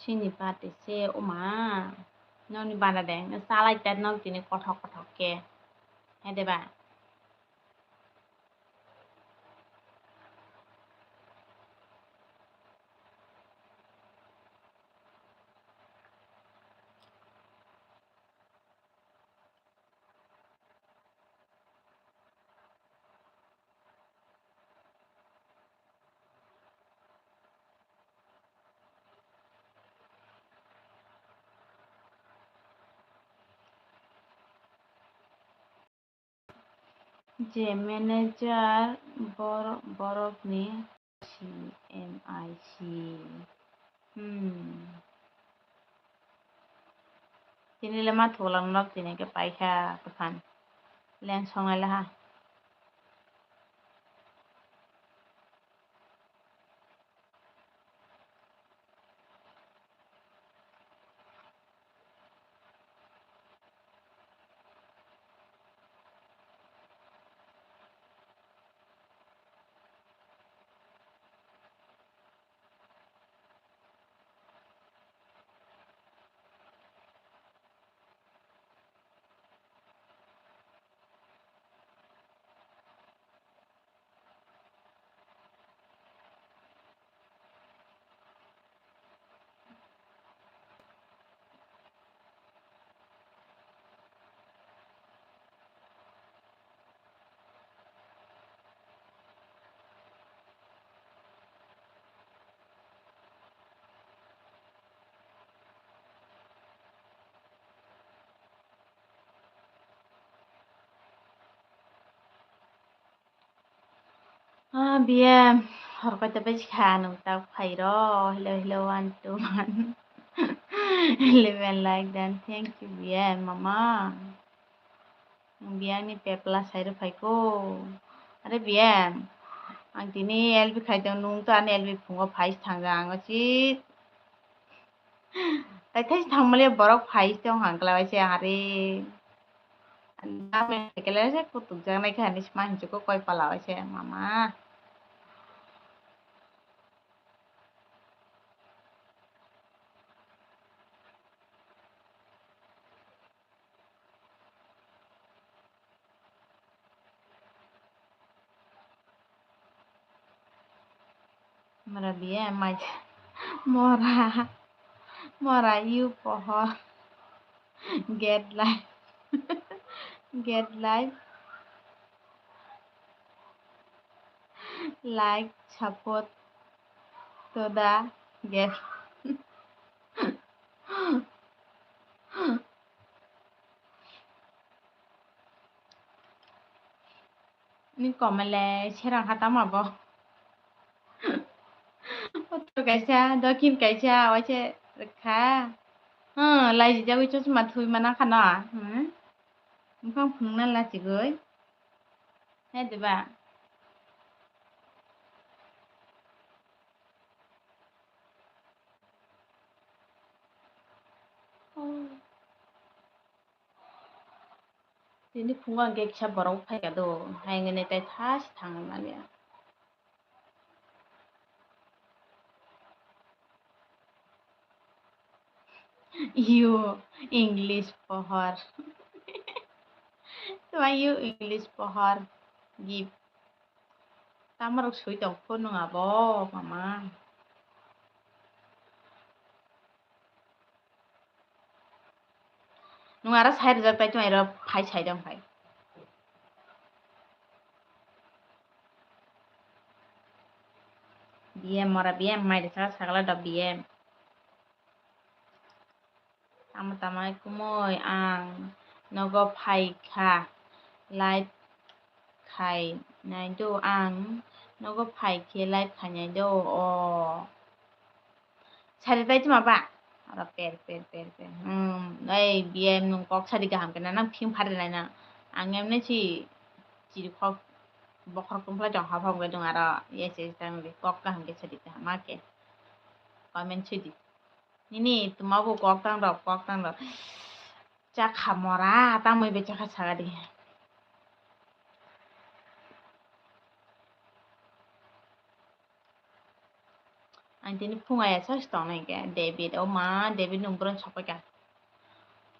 Sini party se oma. Nokni bana de, salai ta nok tini kothok kothok khe. Hai de ba? Je manager bor-, borokni C M I C. Hmm. Tini le ma thulang nok tini ke paikha tuphan. Leng songnai laha. Ah, B M, hor kaita bai kha, nwng tak phai rw, hello, hello, one, two, one, eleven like done, thank you, B M, mama. Nwng B M ni pepla sai rw phai kho. Are B M, ang tini L B khai tong, nwng to ani L B phungo phai thang jang, ang ucit. Tai thai thangmani borok phai tong hang kla bai se are. Ani dam ni kela se kutuk jak nai kha ani sma hinjukgo koi pala bai se mama. Mora biye mai mora mora you pohor get life get life like support to the get Ni komele serang kha tamo bo. Uttor kaisa, dokhin kaisa, waise rwkha. Hmm, laijijagwi chosma thwi mana khana. Hmm? Buphang phunukna lachigwi. He diba? Oh. Tini phungo ang khe kisa borok phai ka do, hai wngwi nai tai tha se thang manya. You English pohor. Tuma you English pohor gift. Tamarok sui tong phunung abo mama. Nwng aro sai rijak tai chwng aro phai sai dong phai. B M mora B M mai rwkha sagala do B M. Tamo tamo kumui ang nogo phai kha live khai nai do ang nogo phai khe live khai nai do o. Sari tai tuma ba? Oro per, per, per, per. Hmm, ei, B M nwng kok sadi kaham kena nang phim phari nai na. Ang emne si, chiri khok, bokhorok tongphlai tong ha phok bai dong aro, yes, yes, tang di kok kaham ke sadi kaham ma ke. Comment sidi. Nini, tuma bo kok tang rok, kok tang rok. Chakha mora, tamoi be chakha sagadi. Ang tini phung aya sa si tongnai khe, David, o ma, David nung bwrwng sokoi kha.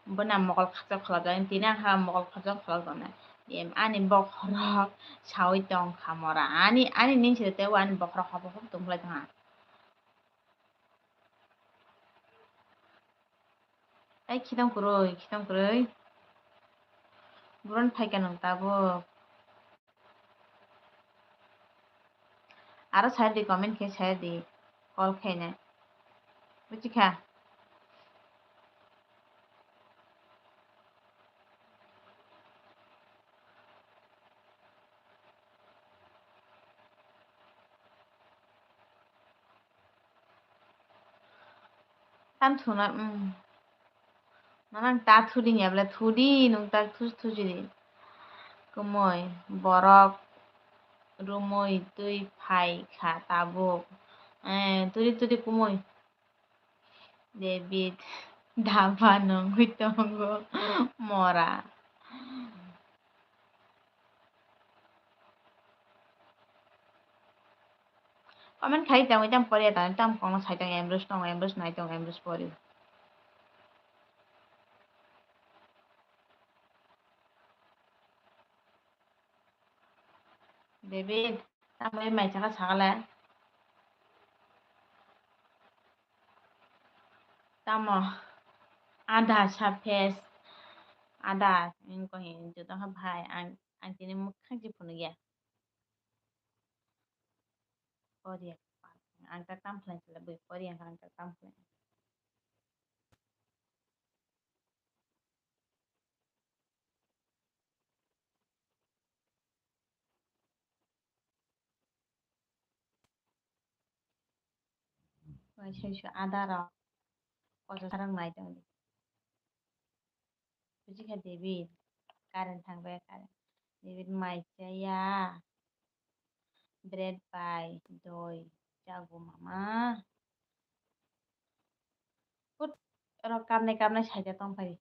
Bwna mokol khakchang kholobjak, tini ang ha mokol khakchang kholobjaknai. Em, ani bokhorok saui tong kha mora. Ani, ani ning side tei ani bokhorok hobo hobo tong khlai tong ha. Ai, khitang kwrwi, khitang kwrwi. Buron phaikha nwng tabuk. Aro sai di, comment khe sai di. Call khainai. Buchikha? Tam thuna, um. Manang ta thudi ya bole, thudi, nung ta thu-, thujidi. Kumui, borok, rumui, twi, phai, kha, tabuk. Eh, tudi, tudi, kumui. David, daba nungwi tongo, mora. Comment khai tong, itam pori tong, itam kono sai tong, Ambrose tong, Ambrose nai tong, Ambrose pori. David, tamo mai chaka sakala. Tamo, ada sa face, ada, ingko hin, joto ha bhai, ang, ang tini mukhang si phunukya. Poriya, ang ta tam khlai sila bui, poriya ang ta tam khlai. Waisa waisa ada rok kosa sarang nai tongdi. Buji kha David, current thang bai current. David mai chaya, bread bai doi chago mama. Put, oro kapnai kapnai saida tong phai.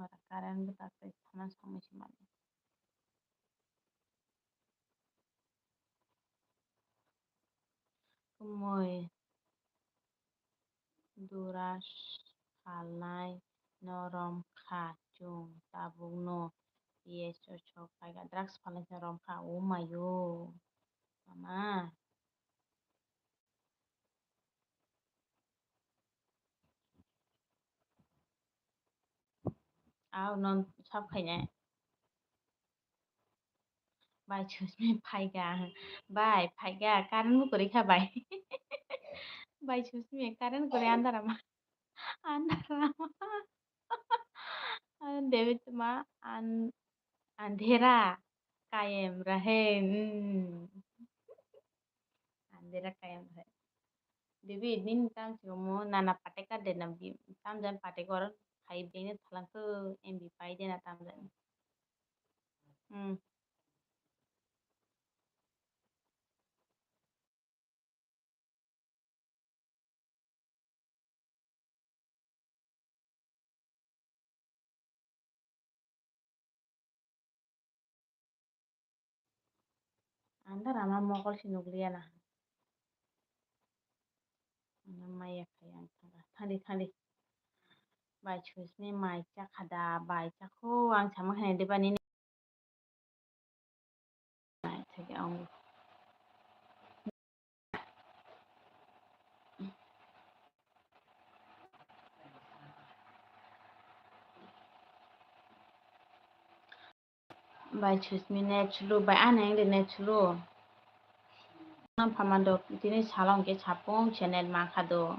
Ora current bo tak tei thana samui se manya. Kumui. drugs phalnai no rom kha chwng tabuk no P S O sok phaikha drugs phalnai no rom kha o mayo mama. Au non sab khainai. Bai Susmi phaikha. Bai phaikha, current bo kwrwi kha bai. Bai Susmi current kwrwi andhara ma. Andhara ma. David ma an-, andhera kayem rahe. Hmm. Andhera kayem rahe. David nini tam si mo nana pateka de na bi tam jan pateka or five de ne thalang ko M B pai de na tam jan. Hmm. Andar ama mokol si nukliya na. Ano maya khai ang thangkha. Thangdi, thangdi. Bai Susmi mai chakha da, bai chakho ang sama khaina de bani. Mai chakhe ang. Bai Susmi net slow, bai ani ang de net slow. Nang phamando tini salo hwnkhe sapung se net mankha do.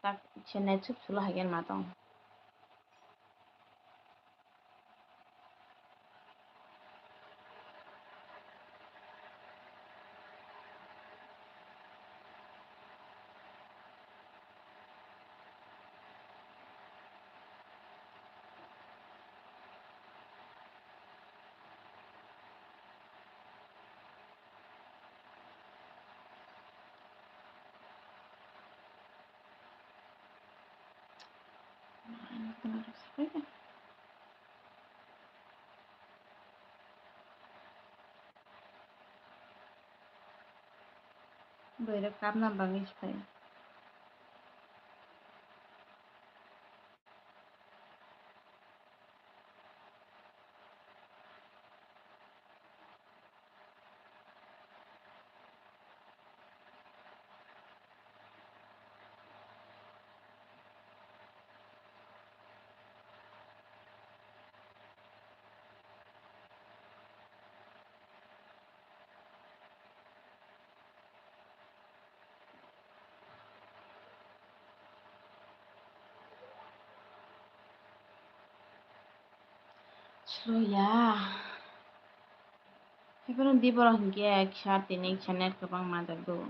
Tak se net sub slow hai khe ma tong. Boirok kapna bagwi se phaio. Slow ya. Haiphano di borok hinkhe kisa tini kisa net kwbang manjak do.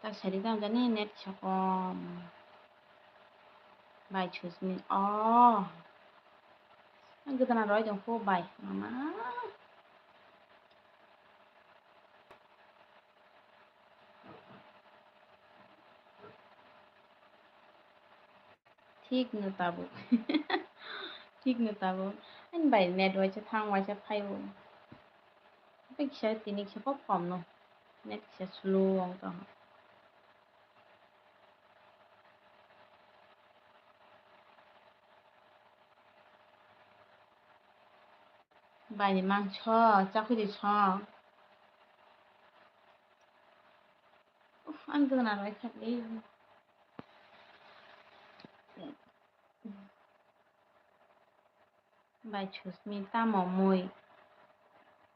Tak sadi tamo jani net kisa kom. Bai Susmi. Oh. Ang gwdana roi tong kho bai. Mama. Thik no tabuk. Thik no tabuk. Ani bai net waisa thang waisa phaio. Tei kisa tini kisa kok kom no. Net kisa slow wng tong. Bai ni mangso, chakhwlwi song. Uf, ang gwdana bai kha le. Bai Susmi tamo mui?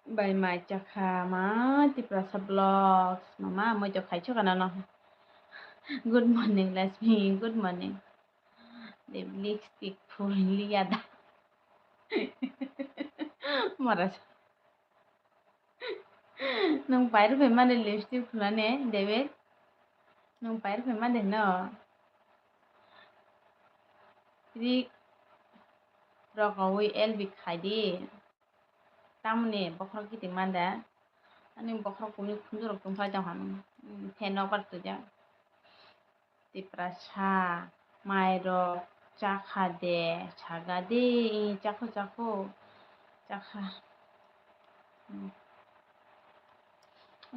Bai mai chakha ma Tiprasa Vlogs. Mama, mui to khaicho kana no. Good morning, Lasmi. Good morning. De lipstick phul liya da. Mara. Nwng pair phai mani lipstick phulani, David? Nwng pair phai mani no? Ri rokowi L B khai di. Tamoni bokhorok kiting manda. Ani bokhorok kumi khunjurok tongphai tong hwn. Fan nokbar twijak. Tiprasa, mairok chakha de, saga de, chakho, chakho, chakha. Hmm.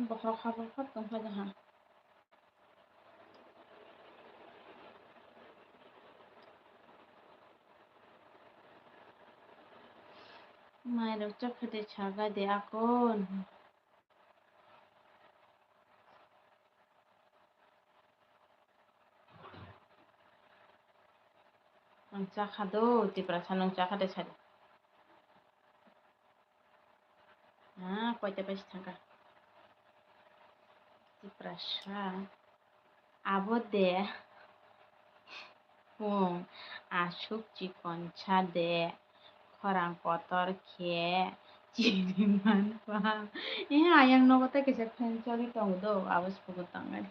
Bokhorok kha, bokhorok tongphai tong hwn. Mairok chokha de chaga de akon. Ang chakha do, Tiprasa nwng chakha de sadi. Ah, koita paisa thangkha. Tiprasa. Abo de. Pung aswk chikon sa de, khorang kotor khe chini manpha. Eh, ayang nogo tei kaisa fan choli tongo do, abo se bugo tongmani.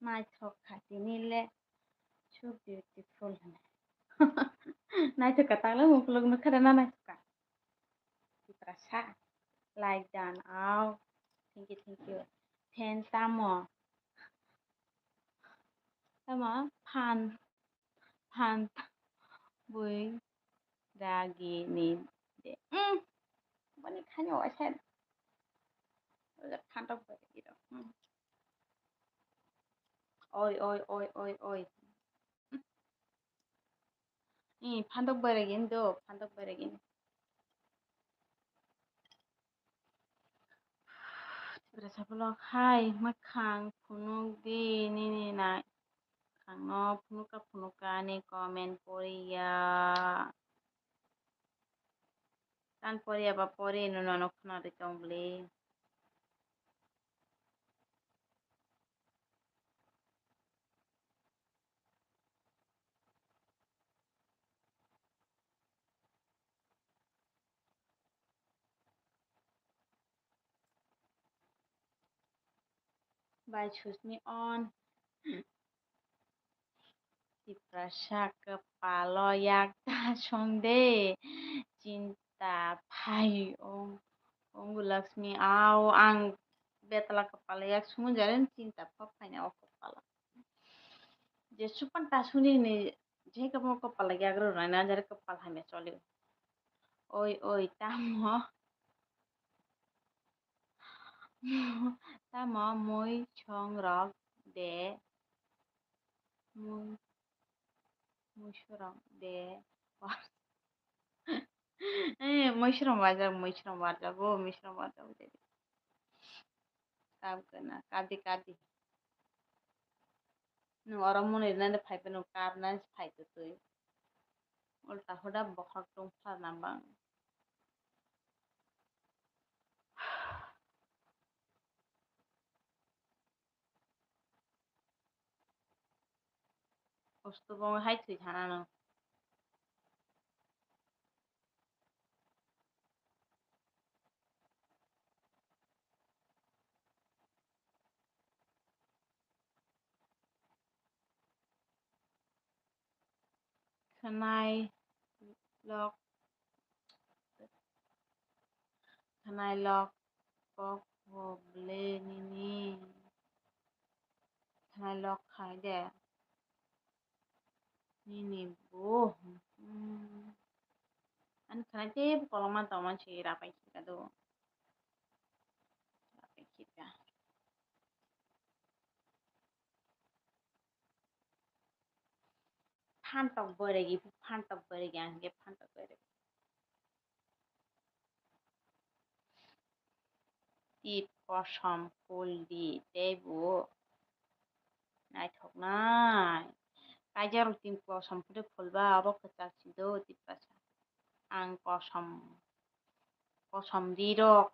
Naithok kha tini le so beautiful hwnwi. Naithok kha takle mukuluk nukha rwna naithok kha. Tiprasa like dan ao. Thank you, thank you. Fan tamo? Tamo phan. Phan bui ragini de. Mm. Boni khani waisa. Phan tok bui ragini. Mm. Oi, oi, oi, oi, oi. Mm. Ih, phan tok bui ragini do, phan tok bui ragini. Tiprasa vlog hai mwkhang phunuk di nini nai. Mwkhang no phunuka phunuka ani comment poriya. Tan poriya ba pori no nono khna ri tong bli. Bai susni on. Tiprasa kwpalo yak ta song de. Chinta phai ong, ong Laxmi ao ang betla kwpalo yak sung jare chinta pha phaina o kwpalo. Je supan ta suni ni je kwpal kwpal yak rw nai na jare kwpal hamya choli. Oi, oi, tamo? Tamo mui song rok de? Mui, mui song rok de? Eh, mui song wajak, mui song wajak, o mui song wajak, o de. Kap gana, kadi, kadi. Nwng oro mwnwi rwnani phai phano kap nani phai twi twi. Ulta hoda bokhorok tong pharna bang. Ostobong hai thwi thana no. Khwnai lok, khwnai lok kok bo ble nini. Khwnai lok khai de. Nini bo. Hmm. Ani khwnai tei kolokma tongma se rapai khika do. Rapai khika. Phantok boiregi, phantok boiregi, ang khe phantok boiregi. Tip kosom phul di tei bo naithoknai. Kaijarok tip kosom phul phulba abo kwchak si do Tiprasa. Ang kosom, kosom rirok,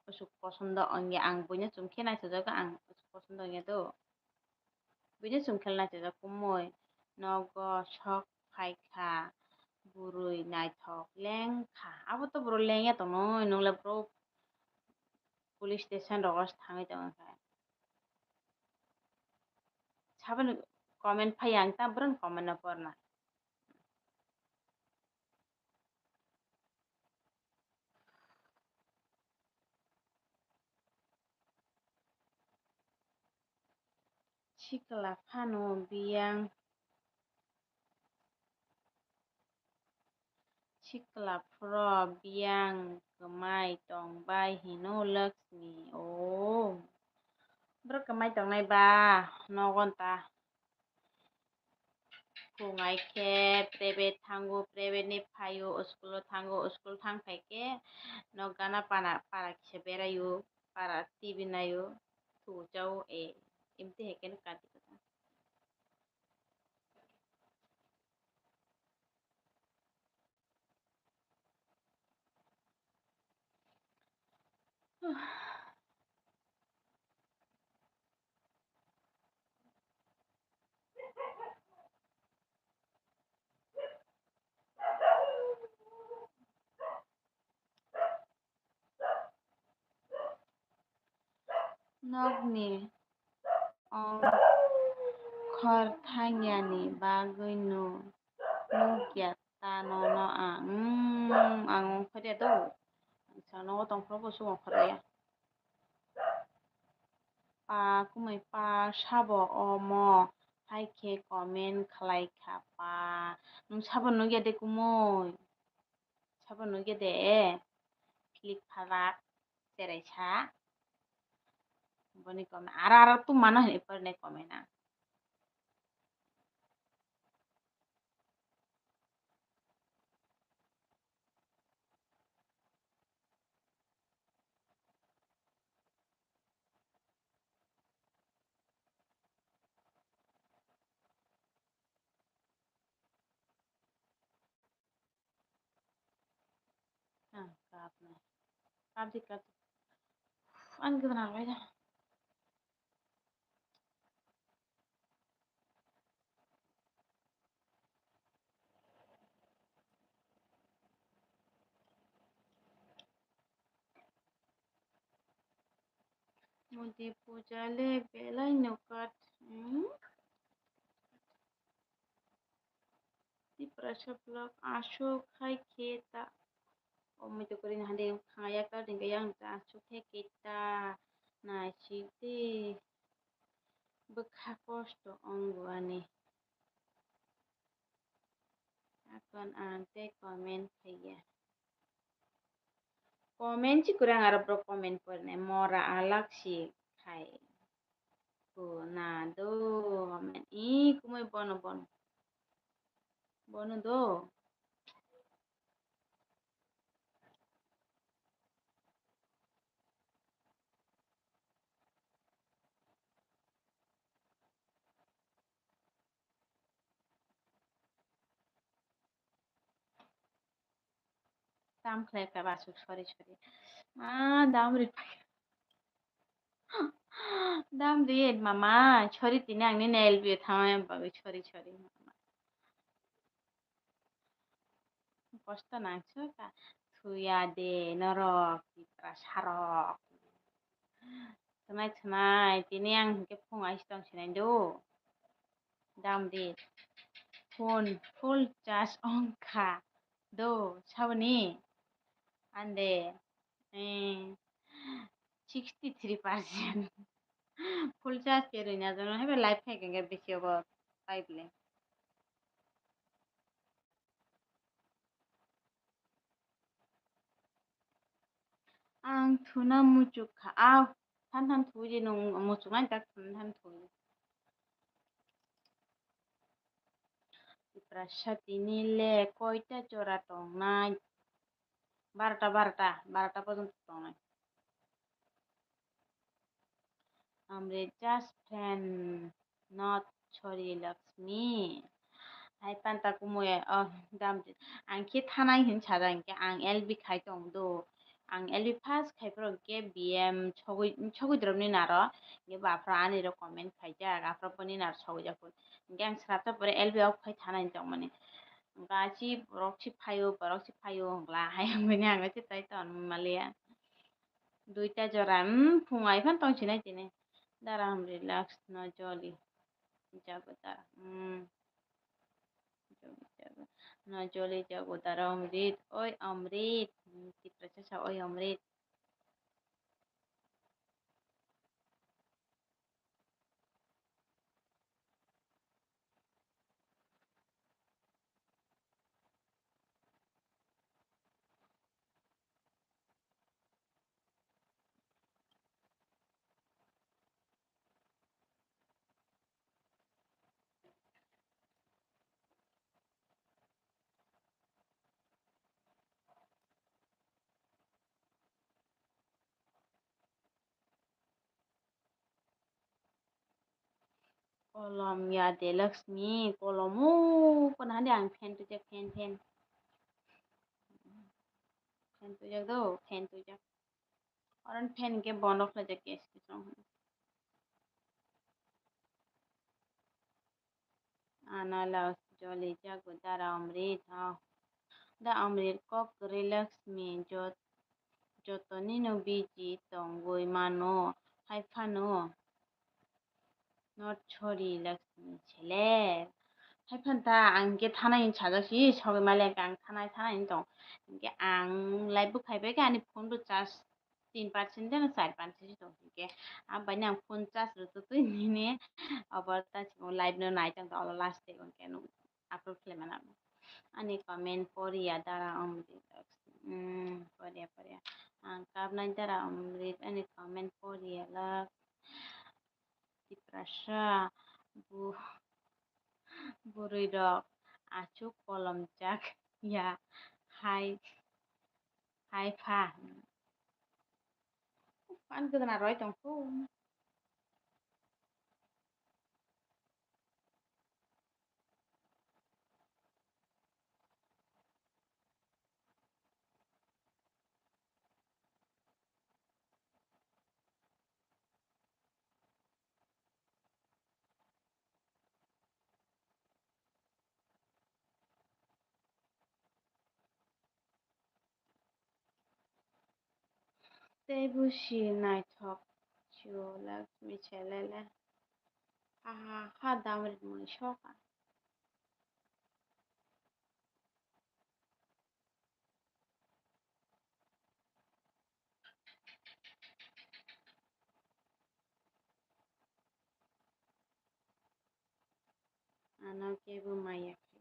kuchuk kosom do wngya, ang buino chum khe naithojago, ang kuchuk kosom do wngya do. Buino chum khe naithojago, kumui nogo sok phaikha, bwrwi naithok lengkha, abo to bwrwi lengya tongnai, nwng le bwrwi police station rogo thangwi tongkha. Saboni comment phai ang ta bwrwng comment no porna. Sikla phano biyang, sikla phuro biyang kwmai tong bai hino Lakshmi. O, bwrwk kwmai tongnai ba nogon ta. Phung ai khe private thango, private ni phaio, school o thango, school thang phai khe nok gana para, para kisa beraio, para T V naio, thu chao e, imte hai khe no kati kata. Nokni ongkhor thangyani bagwino nukya ta nono ang. Umm, ang ongkhorya do. Ang sa nogo tongphuru bo se ongkhorya. Pa kumui pa sabo omo hai khe comment khlai kha pa. Nwng sabo nukya de kumui? Sabo nukya de? Philik phalak cherai sa. Boni comment aro aro tu mano hinwi pornai comment ang. Ah, kapnai. Kapdi, kapdi. Ani gana lai da. Modi puja le belai no kat, hmm? Tiprasa vlog aswk hai khe ta. O mui to kwrwini hande khaya ka ringya yang ta aswk hai khe ta. Naisik di. Bwkha kosto wngo ani. Akon ang tei comment khaiya. Comment si kwrang aro borok comment porinai mora alak si khai. Ko na do comment i kumui bono bono. Bono do. Tam khlai ka basu, sorry, sorry. Ma, dam ri. Dam ri, mama, sorry, tini ang nini L B O thangma bagwi, sorry, sorry, mama. Kosto nangso ka, thuya de, norok, Tiprasa rok. Thwnai, thwnai, tini ang hinkhe phung ais tong sinai do. Dam di. Phone full charge ongkha do, saboni? Ande, eh, sixty three percent. Full charge khe rwina jono haiba live khai khe bisi obo live le. Ang thuna muchuk kha. Aw, than than thwi di nwng muchuk nai tak than than thwi. Tiprasa tini le koita jora tongnai? Barota, barota, barota porjonto tongnai. Amre just friend, not sorry, Lakshmi. Hai panta kumui, oh, dam, ang khe thanai hin sajak, hinkhe ang L B khai tong do. Ang L B pass khai phuru hinkhe B M sogwi, sogwi drop ni naro, hinkhe bo aphuru ani rok comment khaijak, aphuru boni naro sogwi jak phuru. Hinkhe ang swrapsa pore L B off khai thanai hin tongmani. Hinkhe achi borok si phaio, borok si phaio, hwnkla hai wngmani ang se tai ton maliya. Duita jora, hmm, phung ai phan tong sinai tini. Dara hum relax no jolly. Jagodar. Hmm. Joli jago. No, joli jagodar Amrit. Oi, Amrit. Hmm, Tiprasa sa, oi, Amrit. Kolom ya de Lakshmi, kolom o, kono hadi ang fan twijak, fan, fan. Fan twijak do, fan twijak. Oran fan ke bondo khlaijak, gas ke song. Ano last joli jago dara Amrit, oh. Da Amrit kok kwrwi Lakshmi, jot-, jotoni no busy tongwi mano, hai phano. Not sorry, Lakshmi seler. Hai phan ta ang ke thanai sajak si, sogwi male ang thanai, thanai tong. Hingke ang live bo khai bai khe ani phone bo charge tin percent de na char percent si tong hingke. Ang bai nang phone charge rw twi nini obo ta si live no nai tong to, olo last day hingke nung upload khlai mano. Ani comment poriya dara Amrit, hmm, poriya, poriya. Ang kapnai dara Amrit, ani comment poriya lak. Tiprasa bu-, bwrwi rok achuk kolom jak ya hai, hai pha. Fan kwdana roi tong kho. Tei bo si naithok si o Lakshmi selele. Ha ha ha, dam rimani soka. Ano kebo maya khe.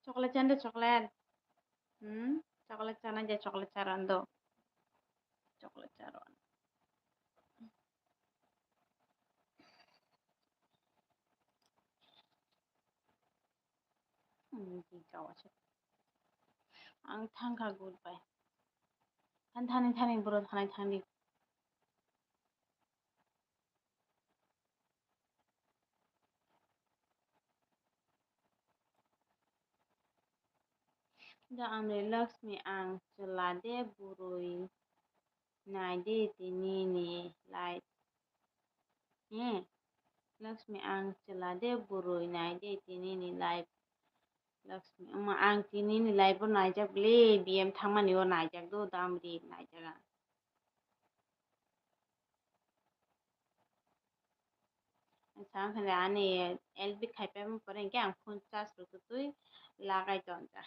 Chocolate chande chocolate. Hmm? Chocolate chana je chocolate charan do. Chocolate charan. Hmm, di gawa se. Ang thangkha goodbye. Than thani thani bro thanai thangdi. Da amre Lakshmi ang chwla de bwrwi nai de tini ni live. He, Lakshmi ang chwla de bwrwi nai de tini ni live. Lakshmi, omo ang tini ni live o naijak bwle, B M thangmani o naijak do, damri naijak ang. Ang sa wngkha ani L B khai paimani pore hinkhe ang phone charge rwtwi lagai tonjak.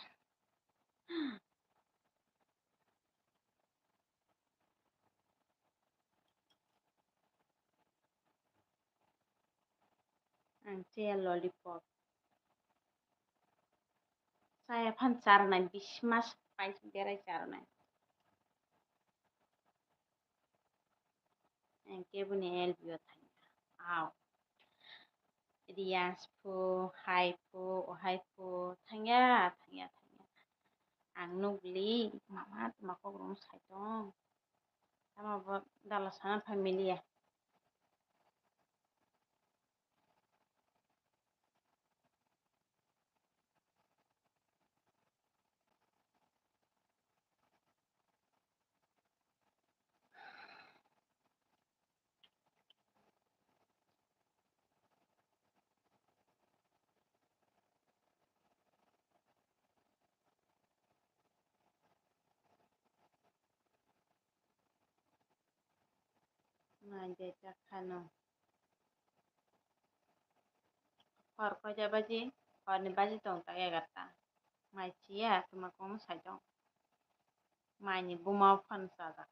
Ang chaya lollipop. Chaya phan charwnai, bis mas pai berai charwnai. Ang keboni L B o thangya. Aw. Riyas pho, hai pho, ohai pho, thangya, thangya, thangya. Ang nukli, mama, tma kok rung sai tong. Tama bo dala sana familia. Nai de ta khano. Hor koita baji? Horni baji tong ta egarta. Mai chiya tuma kono sai tong. Maini buma phan chajak.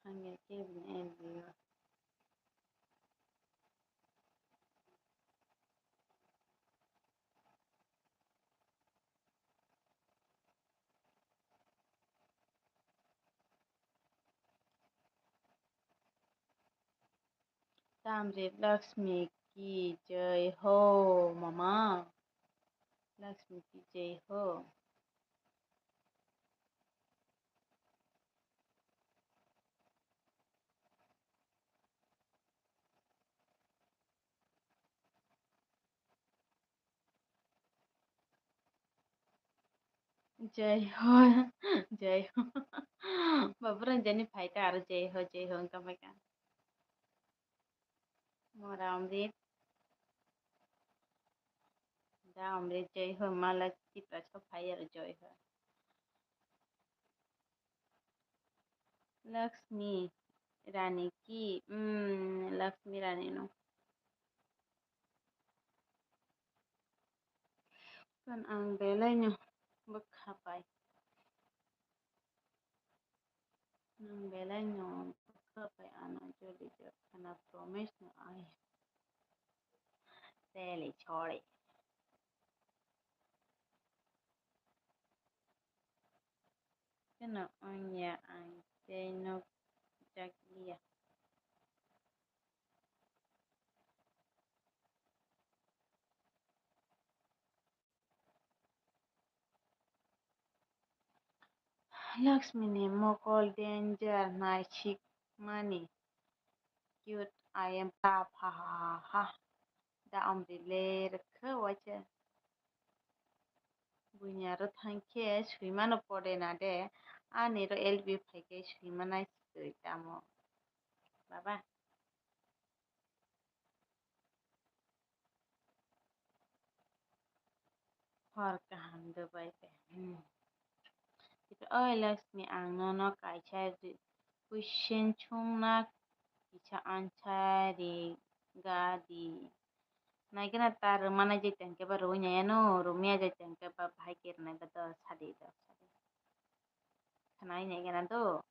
Thangya kebini L B o. Tamrit Lakshmi ki jai ho, mama. Lakshmi ki jai ho. Jai ho, jai ho. Babu Ranjani phai ta aro jai ho, jai ho wngkha phaikha. Mora Amrit. Da Amrit jai ho, mala Tipra so phai aro jai ho. Lakshmi Rani ki, mm, Lakshmi Rani no. Kan ang belai no bwkha pai. Nwng belai no bwkha pai ano joli jak khana promise no ai. Teli chori. Keno ongya ang tei nok jak liya. Lakshmi ni mokol danger nai sik mani. Cute I am pa pha ha ha ha. Da Amrit le rwkha waisa. Buini aro thangkhe swimano pore na de. Ani ro L B phaikhe swima nai sikoi tamo. Baba. Hor kaham Dubai bai. Hmm. Oi Lakshmi, ang nono kaisa ri-, question songna kisa answer ri ga di. Naikhe na ta rwmani je tengkhe ba rwui nai ano, rwmya je tengkhe ba bahai khe rwnai ba do sadi do sadi. Khwnai nai gana do.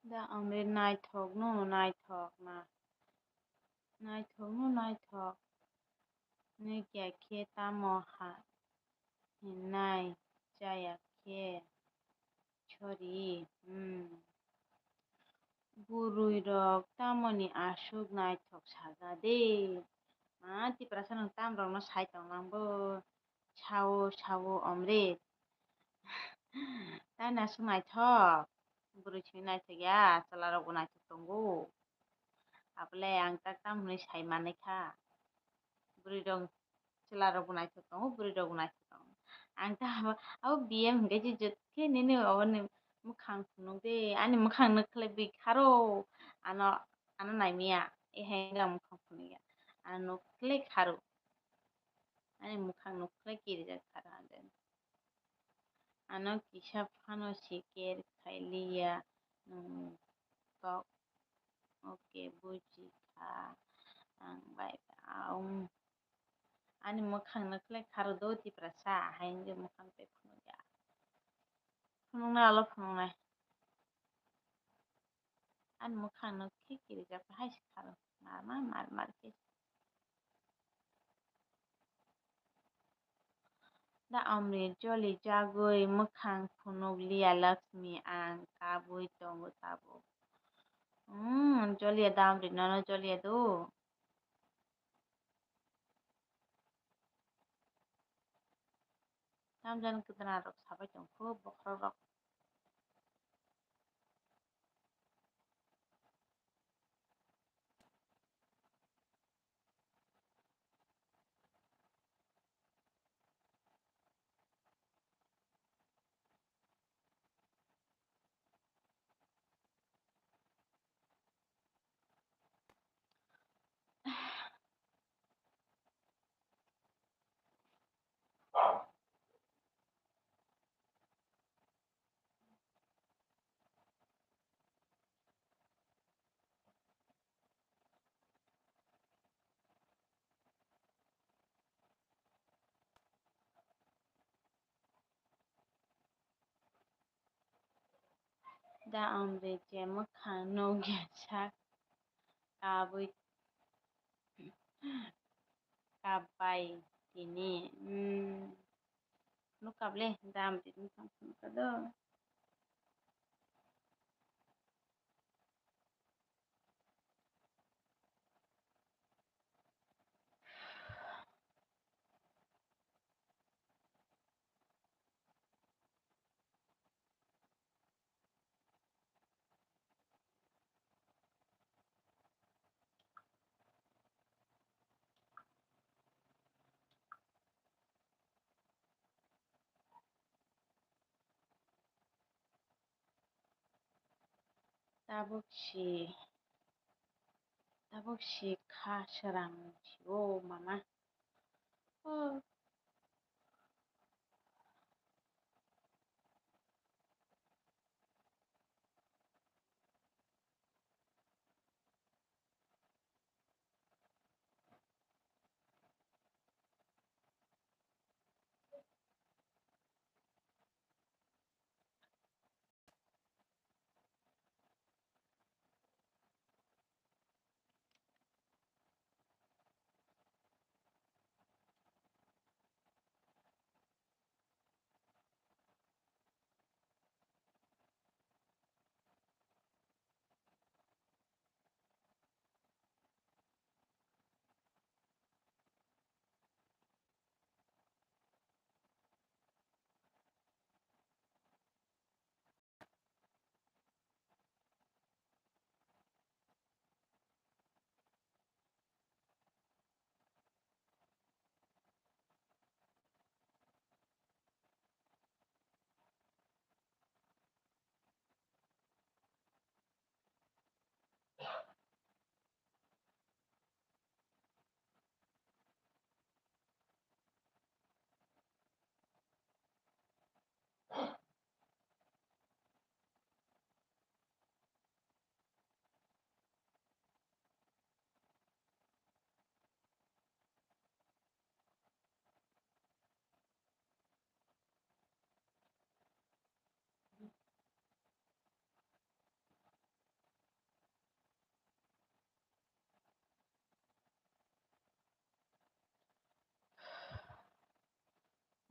Da Amrit naithok no naithok na. Naithok no naithok. Nukya khe tamo ha hinai chaya khe. Sorry, hmm. Bwrwi rok tamoni aswk naithok saga de. Ma Tiprasa nwng tam rokno sai tong nang bo. Sao, sao, Amrit. Tani aswk naithok. Bwrwi simi naithok ya, chwla rok bo naithok tongo. Abole ang tak tam hwnwi sai manwi kha. Bwrwi rok, chwla rok bo naithok tongo, bwrwi rok bo naithok tongo. Ang ta abo, abo B M hwnkhe je jothe nini aboni mwkhang phunuk de, ani mwkhang nuk khlai bui kharo, ano, ano naimaya, e hai wngkha mwkhang phunukya, ano nuk khlai kharo, ani mwkhang nuk khlai kirijak kharo ang de. Ano kisa phano se care khai liya nwng tok. Okay, buji kha ang bai ang. Ani mwkhang no khlai kharo do Tiprasa, hai wngwi mwkhang tei phunukya. Phunuknai alo phunuknai. Ani mwkhang no khe kirijak hai se kharo. Mar mar mar mar khe. Da Amrit joli jagwi mwkhang phunuk liya Lakshmi, ang kabwi tongo tabuk. Hmm, joliya da Amrit, nono joliya do. Tamjani kwdwna rok sabai tongkho bokhorok rok. Amri je mwkhang nukya sak kabwi kap bai tini. Hmm. Nuk kap le, da Amri mwkhang phunukha do. Tabuk si, tabuk si kha srang si o mama. Oh.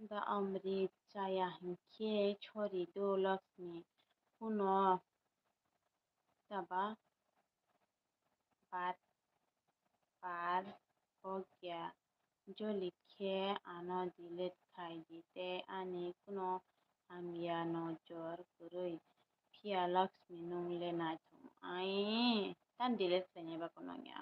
Da Amrit chaya hinkhe chori do Lakshmi, kuno taba bar bar bokya joli khe ano delete khai di tei ani kuno hamya nojor kwrwi. Phiya Lakshmi nwng le naithok ai, tan delete khlainai ba kuno wngya.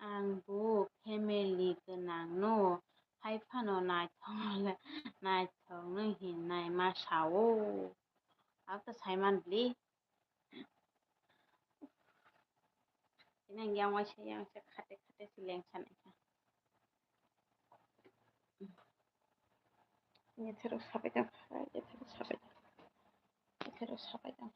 Ang bo family gwnangno, hai phano naithok, naithokno hinwi ma sao. Abo to saiman bwli. Tini ang yang waisa yang se khate khate se lengsa naikha. Yathero sabai tong, yathero sabai tong, yathero sabai tong.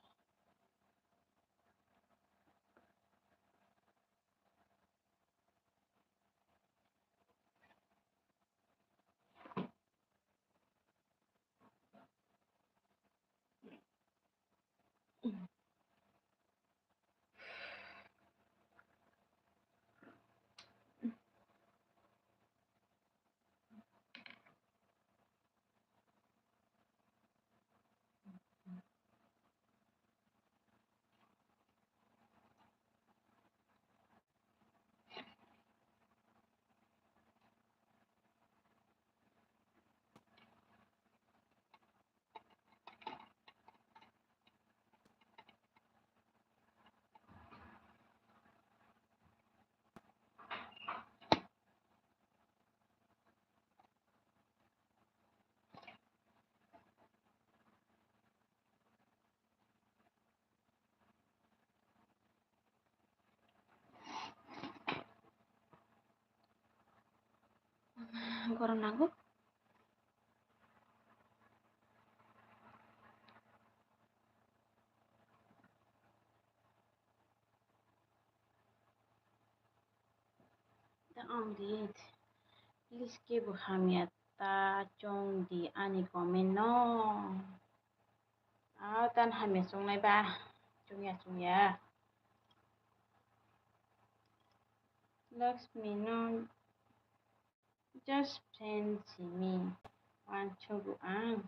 Borok nango. Da Amrit, please kebo hamya ta chong di ani comment no. Ah, tan hamya chongnai ba, chongya chongya. Lakshmi no just friend simi, uansukgo ang.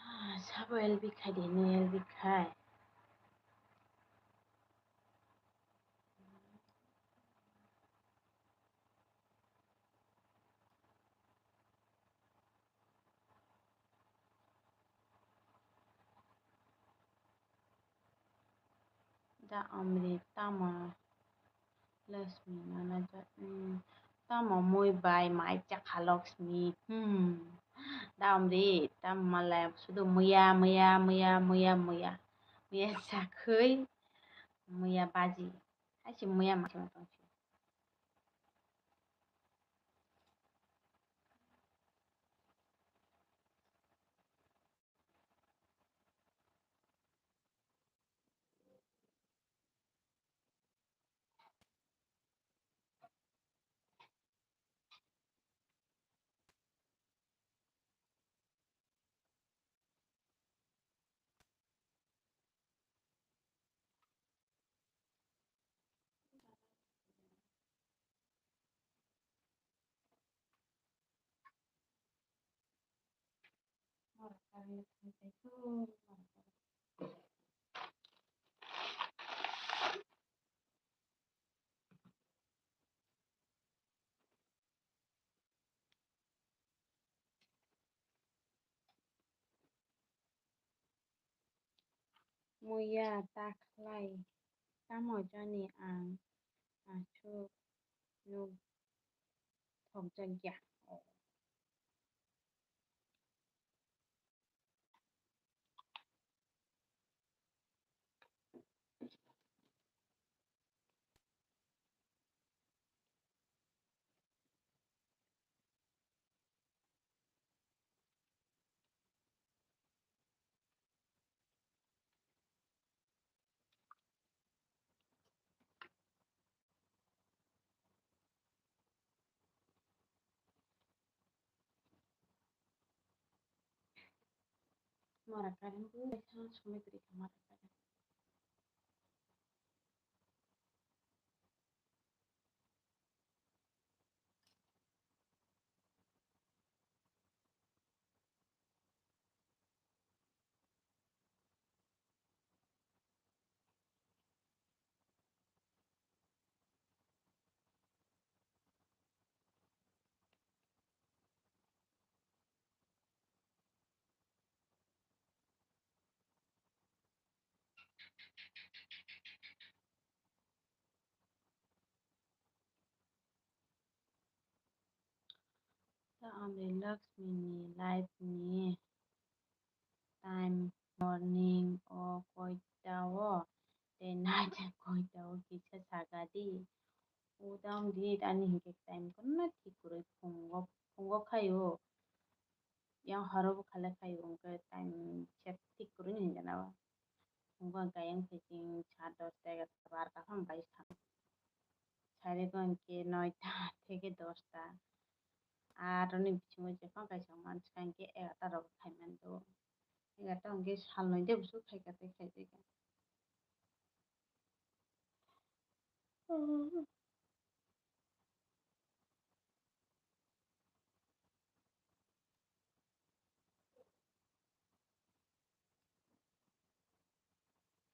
Ah, sabo L B khai de, nini L B khai. Da Amrit tamo Lakshmi nana ja-, hmm, tamo mui bai mai chakha Lakshmi, hmm. Da Amrit tamo malai sudu muya, muya, muya, muya, muya, muya chakhwi, muya baji, hai se muya ma tongsi. Muya ta khlai, tamo jani ang aswk nuk thokjak ya. Mora current bo kaisa somoi kwrwi kha mora current. Ta Amri Lakshmi ni live ni time morning o koita o tei night koita o kisa saga di. O ta Amri ani hinkhe time kono thik kwrwi phungo phungo khaio. Yang horo bo khalai khaio hwnkhe time set thik kwrwi hinjana o. Phungo hwnkhe ayang phaising sa dosta egarota barota phano bai thango. Sari go hwnkhe noita theke dosta. Aroni bisingo jephang kaisa mansa hwnkhe egarota rok khai mando. Egarota hwnkhe sal noide busu khaika tei khaijaka.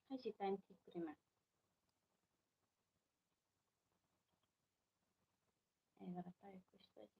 Hai se time thik kwrwi ma. Egarota ekus baje.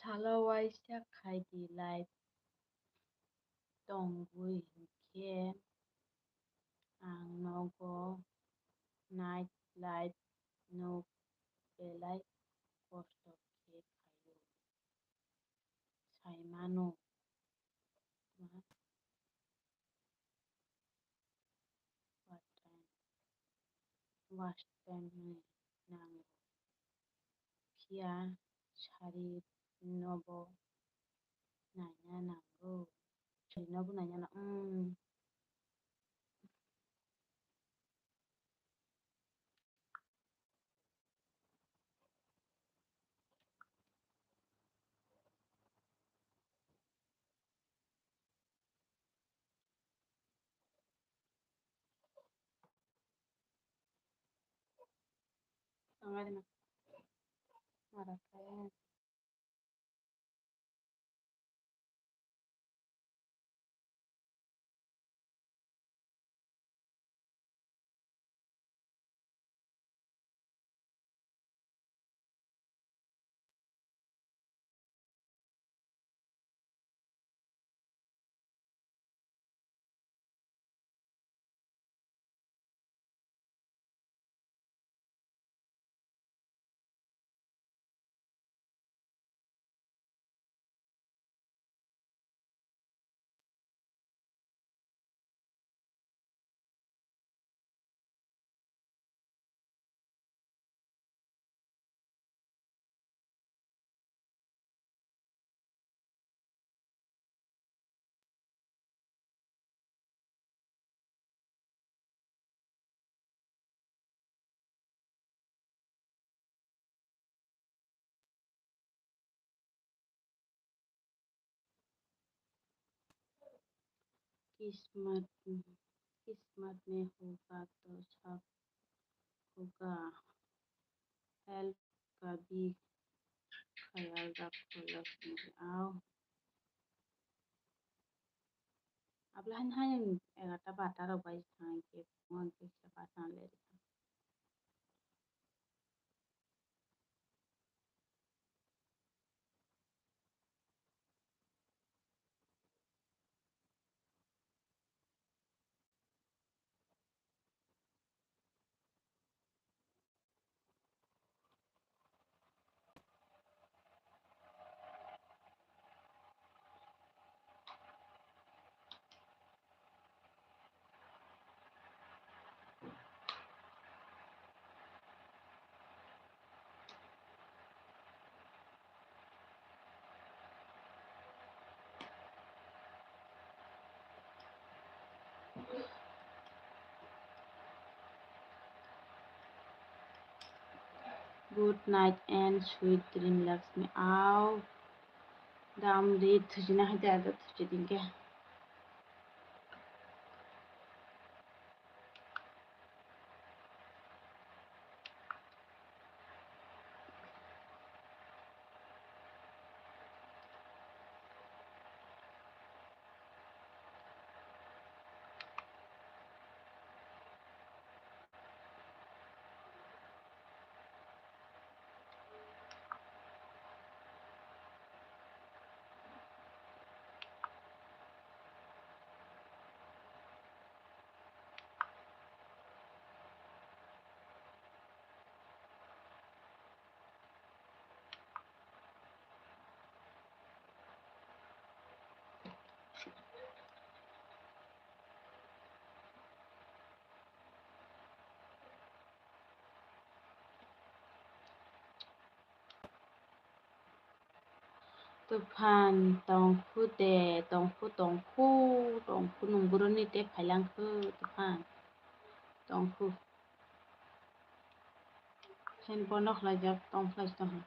Salo waisa khai di, live tongwi hinkhe ang nogo night live nuk belai kosto khe phaio, sai mano. Watch time, watch time hinwi nango. Phiya sari nobo naina nango. Sari nobo naina nango. Mm. किस्मत, किस्मत में होगा तो सब होगा, हेल्प का भी ख्याल रखो Lakshmi. Ao. Abla haino haino egarta barta rok bai thang khe phungo kisa bachana leri. Good night and sweet dream, Lakshmi. Ao, dam di thujina hai da, da thuji dingke. Tuphan tongkhu de, tongkhu, tongkhu, tongkhu, nwng boroni tei phailang kho, Tuphan tongkhu. Fan bondo khlaijak, tong khlai tong.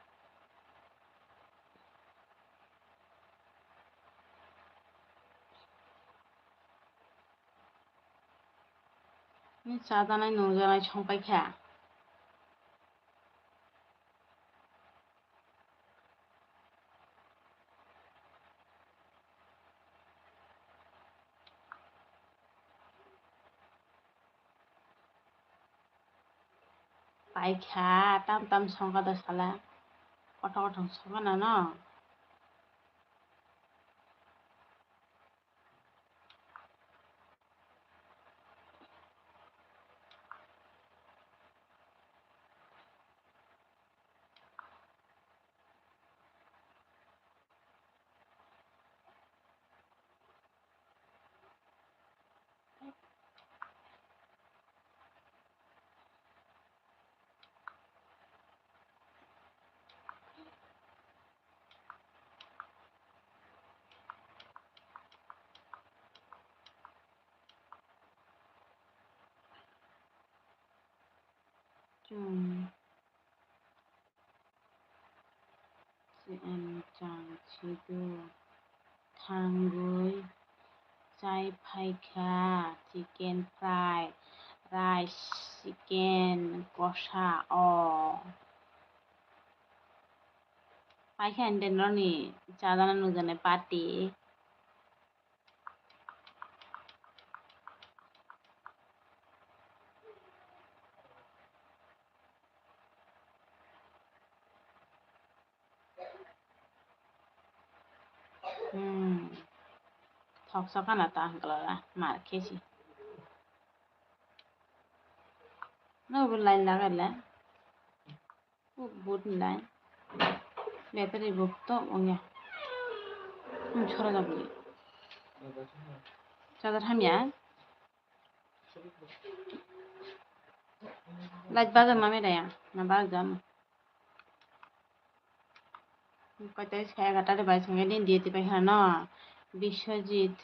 Ni cha danai nung janai song pai kha. Paikha, tam tam songkha da sala. Kothok kothok songkha nano. Chwng. Chwng chang sidu thangwi chai phaikha chicken fry, rice, chicken kosa o. Paikha hinde norni chajana nukjaknai party. Hmm. Thok sokana ta hwnkhe mar khe si. No bo line lagai le. Boot ni line. Battery bo to ongya. Hmm, sora jagwi. Charger hamya. Light bajar ma medaya. Na bajar ma. Koita se egarota de bai songya din diye tipai hano. Biswajit.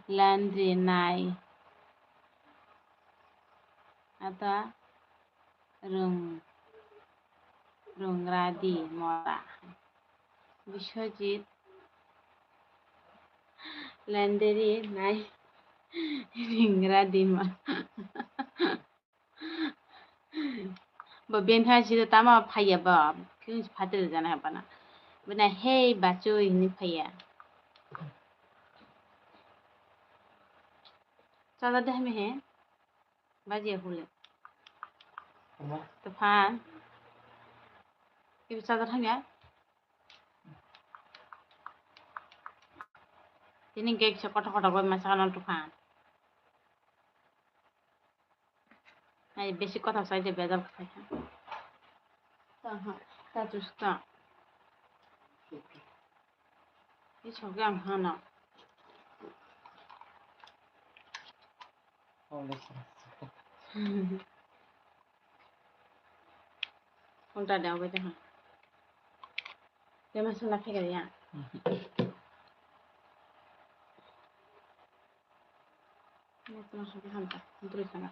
Landri nai. Ata. Rung, rungradi mora. Biswajit Landeri nai ringradi ma. Bo bini hai sida tama phaiya bo. Kini phatri jana bana. Bana hei bachoi hini phaiya. Chala de hame he. Baji ya hule. Tuphan. Ibu charger hamya. Tini gek se kothok kothok bai masa kano Tuphan. Ai besi kothok sai de bejal khai kha. Ta ha, ta chus ta. Isok yang hana. Phone ta daw bai ta ha. Te masala phai gari ya. Masala phai ham ta, duri sana.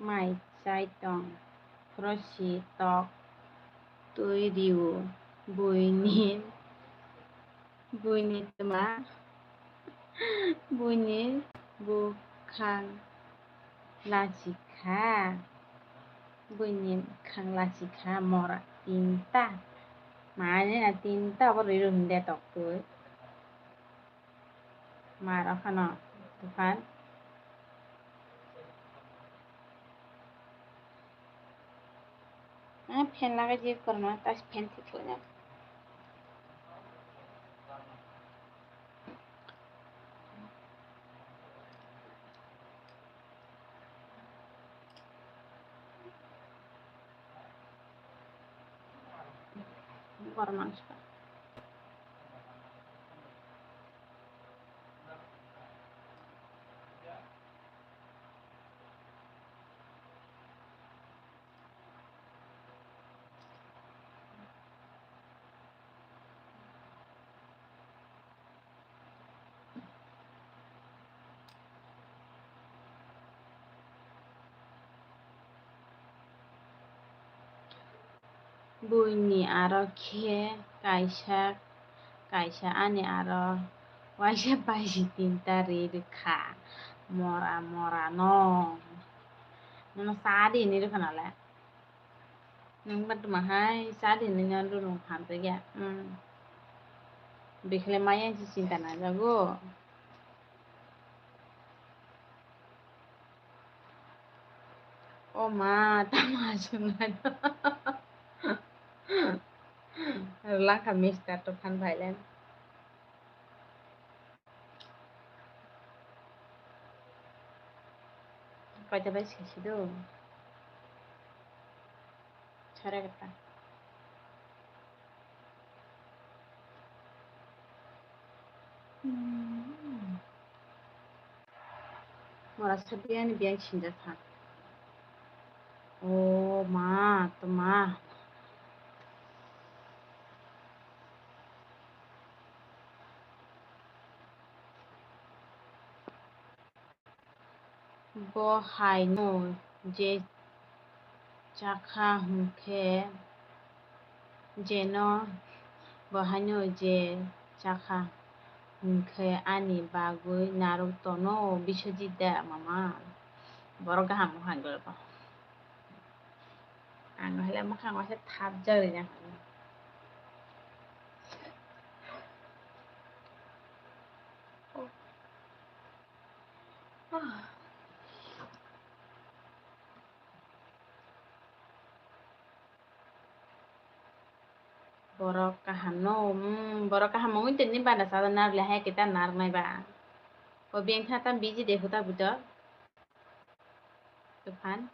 Mai chai tong, phorosi tok twi rio, buini, buini twma, buini bukhang lachikha, buini bukhang lachikha mora tinta, mane na tinta obo rwi rw hwnde tok twi. Ma rok phano tufan. Ah, fan lagai di korma, tas fan thik khlai. Borok mangsa. Buini aro khe kaisa, kaisa ani aro waisa paisi tinta ri rwkha. Mora, mora no. Nono sa di hinwi rwkha nale. Nwng ba tuma hai sa di hinwi nang rwrwng hamjakya. Hmm. Bikhle maya si chinta nangjago. O ma, tamo aswk mano. Rwlangkha mister Tufan violent. Kaisa bai sisi do. Sare kata. Hmm. Mora sa biyani biyang sinjakha. O ma, tuma. Bo hai no je chakha hwnkhe, jeno bo hai no je chakha hwnkhe ani bagwi narwk tono Biswajit da mama. Borok kaham wngkha hwnwi. Ang hai le mwkhang waisa thapjak rijak. Borok kaham no, hmm, borok kaham wngwi tongni bana sa narwk le hai khe ta narwk nai ba. O beng kha ta busy de huta bujo. Tufan.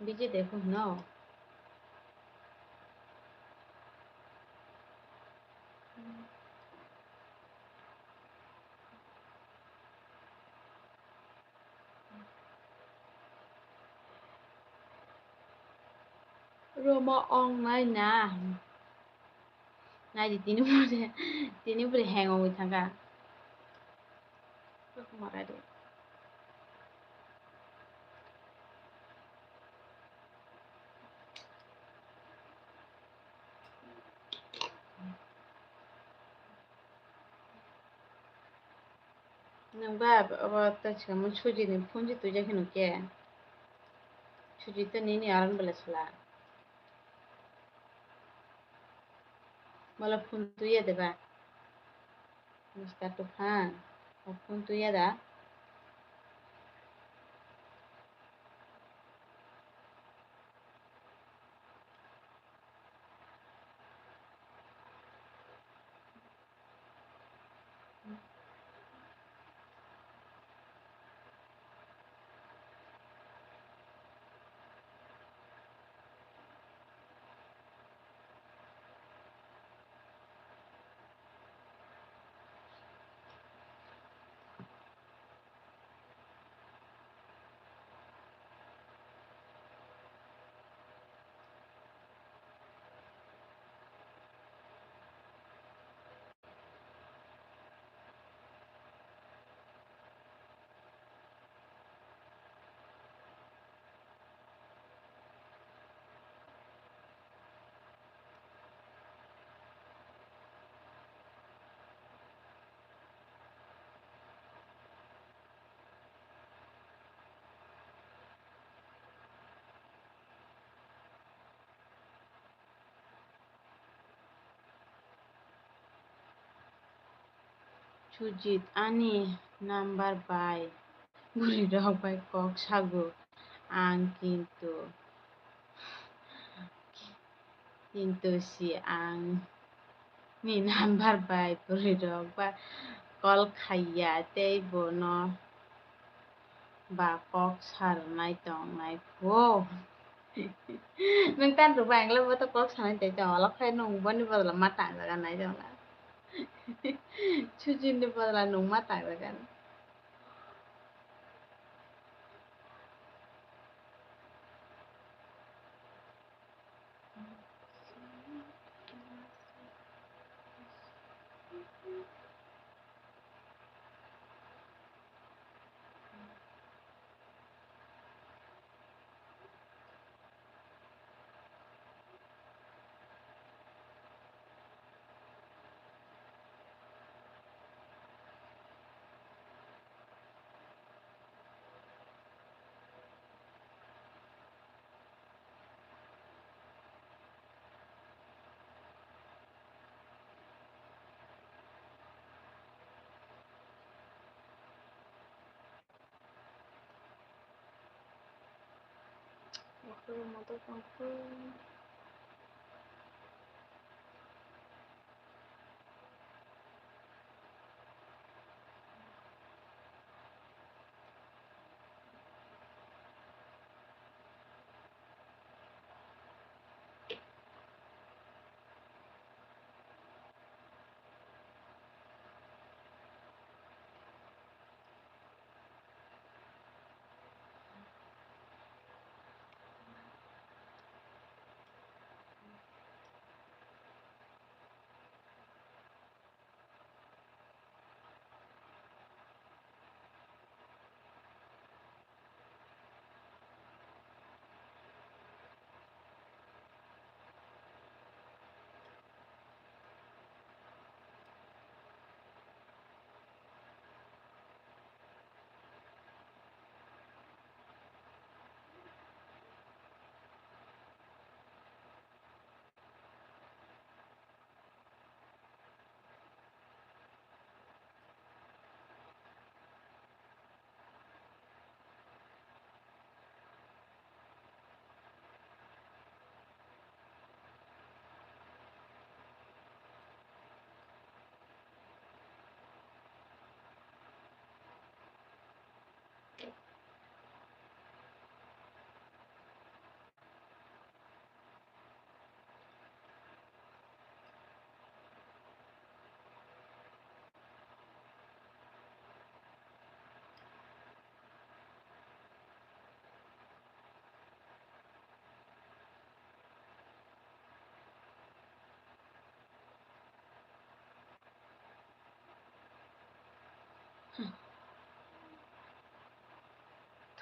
Busy de hwno. Roma ong nai na. Nai di tini bwrwi, tini bwrwi hang ongwi thangkha. Roma rai di. Nwng ba abo ta swkang Suji ni phone se twijak hino khe. Suji to nini aron bwle sala. Bwle phone twiya de ba? Mister Tufan, o phone twiya da? Sujit, ani number bai bwrwi rok bai kok sago ang, kintu, kintu si ang ni number bai bwrwi rok ba call khaiya tei bono ba kok sarnai tongnai kho. Nwng tan rwbai ang le bo to kok sanai tei tong, olo khai nwng boni bodol ma tang jaga nai tong la. Sujit ni bodol nwng ma tang jaga.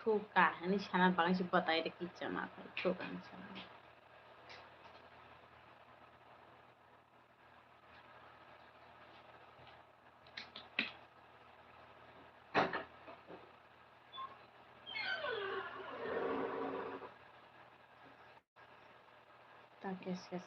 Thuk ka hinwi sana bagwi se bwtai rw kicha ma phai, thuk hinwi sana. Ta kes kes.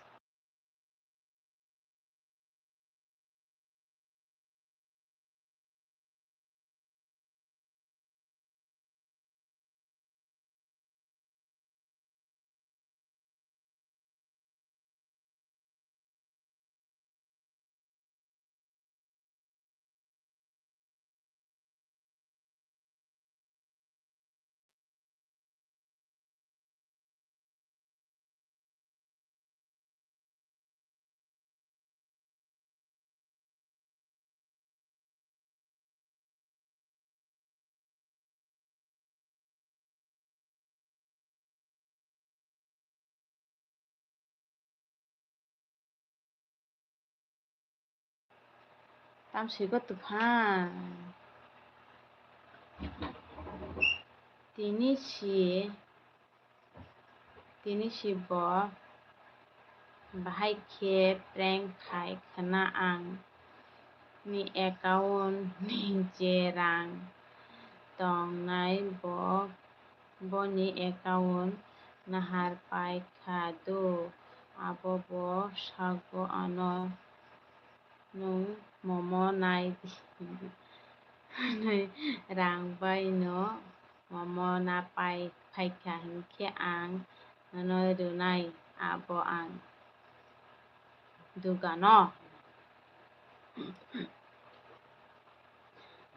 Tam swi go tuphan. Tini si, tini si bo bahai khe prank khai khna ang ni account ni je rang tongnai bo, boni account nahar pai kha do, abo bo sago ano nwng momo nai di. Rang bai no momo na pai phaikha hinkhe ang nono rwnai abo ang dugano.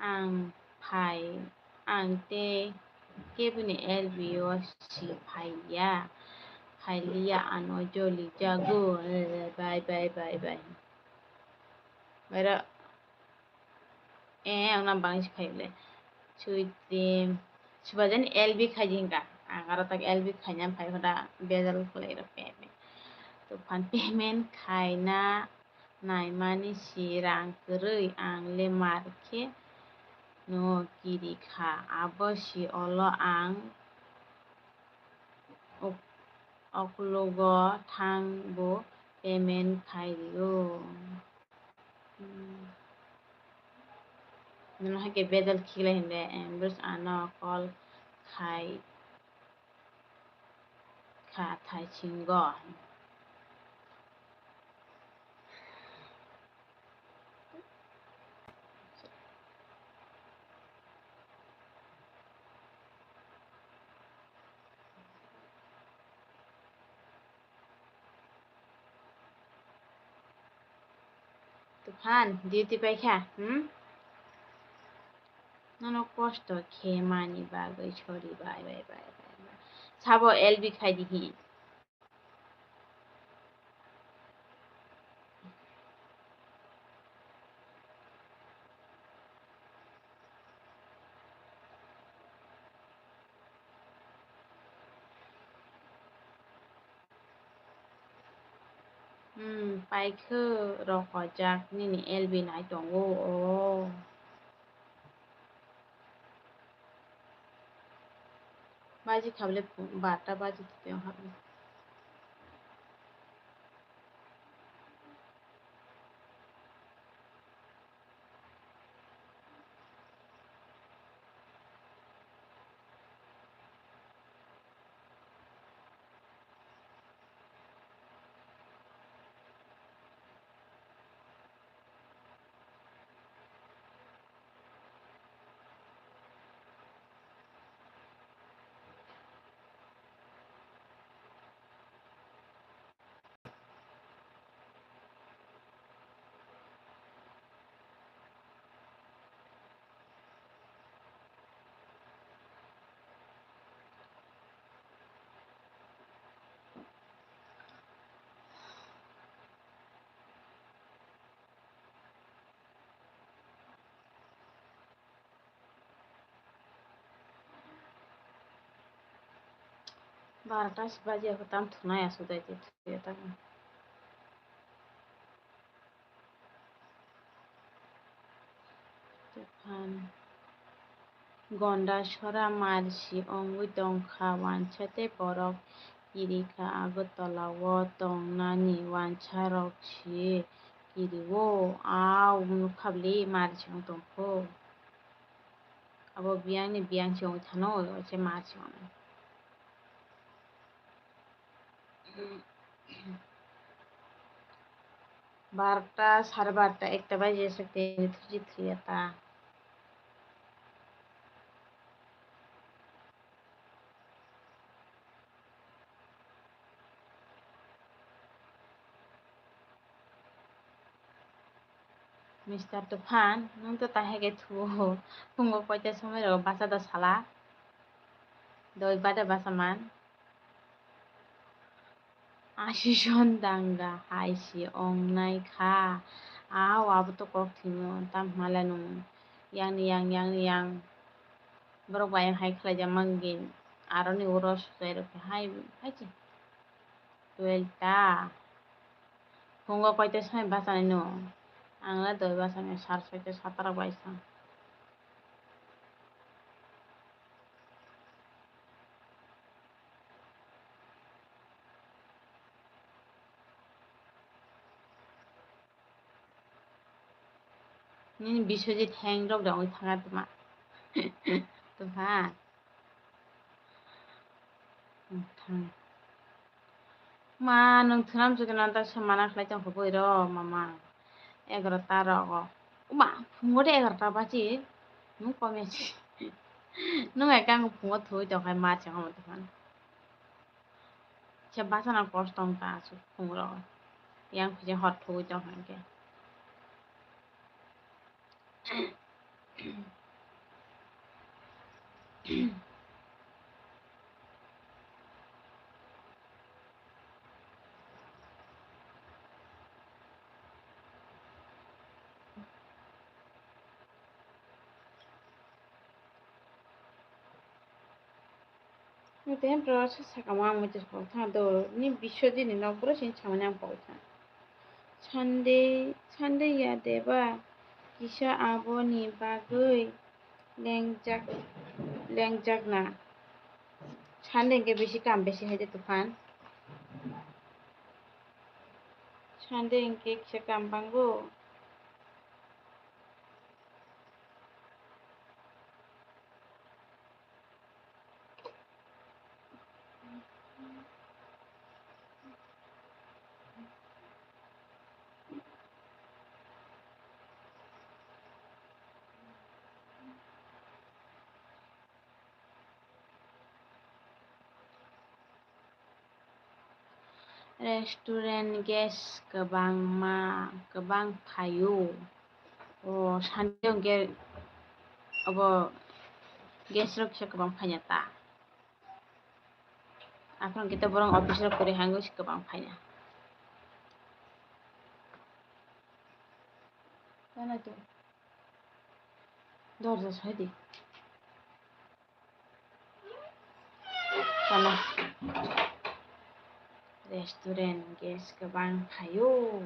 Ang phai, ang tei keboni L B o si phaiya, phailiya ano joli jago, bye, bye, bye, bye. Oro, eh, ang nang bangsi phai le. Sweet cream, subajani L B khai di hinka, ang aro tak L B khaina phai hoda bejal khlai rok pe. To phan payment khaina naimani si rang kwrwi, ang le mar khe no kiri kha, abo si olo ang ok-, oklogo thang bo payment khai rio. Hmm. Nono hai khe bejal khiklai hwnle, em, bwrwis ano call khai kha thaisingo. Tuphan, duty paikha, hmm? Nono kosto khe mani bagwi sorry, bye, bye, bye, bye, bye. Sabo L B khai di hi. Hmm, paikhe rok hojak nini L B nai tongo o. Baji khabale barta baji tong habni. Barota se baji ya, tam thunai aswk dai twi twi ya ta. Tuphan. Gonda sora marsi ongwi tongkha, wansa tei borok kirikha, Agartala o tongnani wansa rok se kirio, au nukha bwle marsi ong tongkho. Abo biyangni biyang se ongwi thano, oise marsi ongwi. Barta, sare barta, ekta baji sak tini thuji thwiya ta. Mister Tuphan, nwng to tahai khe thuo. Phungo koita somoi rw basa da sala. Doi bade basa man. Asison danga hai se ong nai kha. Au, abo to kok thwimo, tam hwnla nwng yang ni yang, yang ni yang. Borok bai hai khlai jak mang gin. Aro ni uro sujai rok hai, hai se. Twelve ta. Phungo koita somoi basa nai nwng? Ang le doi basa nai, sar soita, satra bai sa. Nini Biswajit hang rok da oi thanga tuma. Tuma. Thang. Ma, nwng thwnam chukhe nang ta se mana khlai tong kha bwrwi rok, mama. egarota rogo. Uma, phungo de egarota bachi. Nung komya si. Nung ekang phungo thui tongkha ma chengma tongkha. Se bachana kosto wng ta aswk phungrok. Yang phije hor thugwi tong kha hwnkhe. Tei bro, sa sakamo ang muitu kok tha do, ni Biswadini nok bro sini samani ang kok tha. Sunday, Sunday ya deba, kisa aboni bagwi lengjak, lengjak na. Sunday hwnkhe bisi kam bisi hai de tufan. Sunday hwnkhe kisa kam bango. Restaurant guest kwbangma, kwbang phaio. O Sunday hwnkhe obo guest rok kisa kwbang phaina ta. Aphano khe to borok office rok kwrwi hangwi se kwbang phaina. Tana to dorja soi di. Tana restaurant guest kwbang phaio.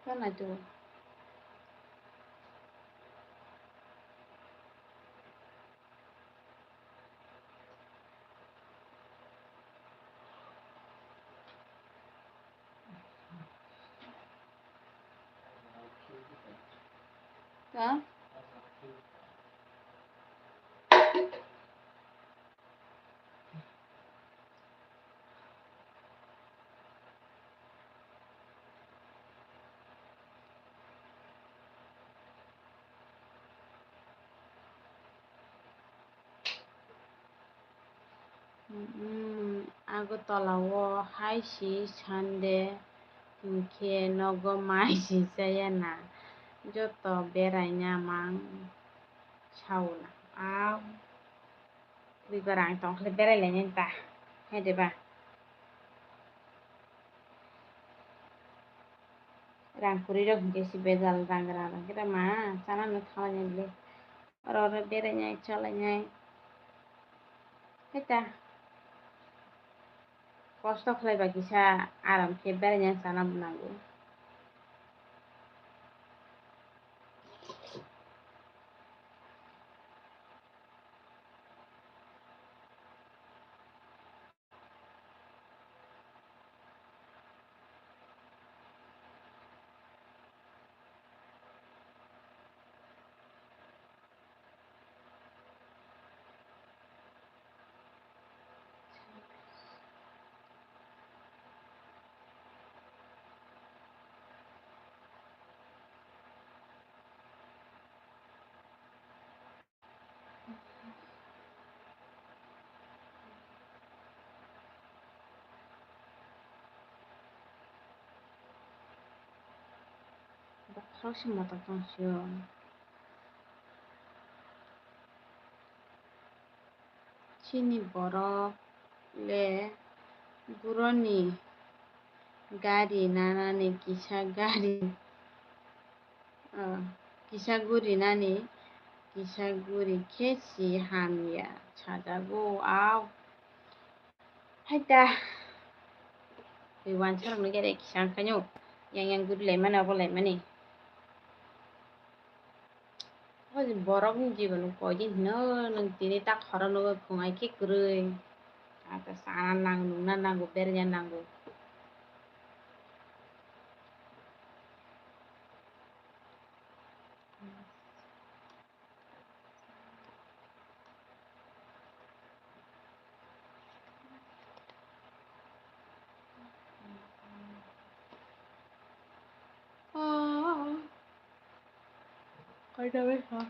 Tana to. Ta? Hmm, Agartala o hai si Sunday hinkhe nogo mai si chaya na, joto beraina mang sao na. Au. Bui ba rang tong khe berai lainai ta, hai de ba? Rang kwrwi rok hinkhe se bejal rang rang rang khe ma chana no thawi nai le. Oro oro berai nai chalai nai. Hai ta. Kosto khlai ba kisa aram khe berai nai chana bo nango. Bokhorok se motok tong sio. Chini borok le buroni gari nanani kisa gari, ah, kisa guri nani kisa guri khe si hamya sajago au. Hai ta. Twi wansa rok no gere kisa wngkha nw. Yang yang guri lai mani obo lai mani. O borok ni jibon koi din hino nwng tini tak horo nugwi phungai khe kwrwi. Ata sana nang nungna nango bernya nango. Kaida bai kha.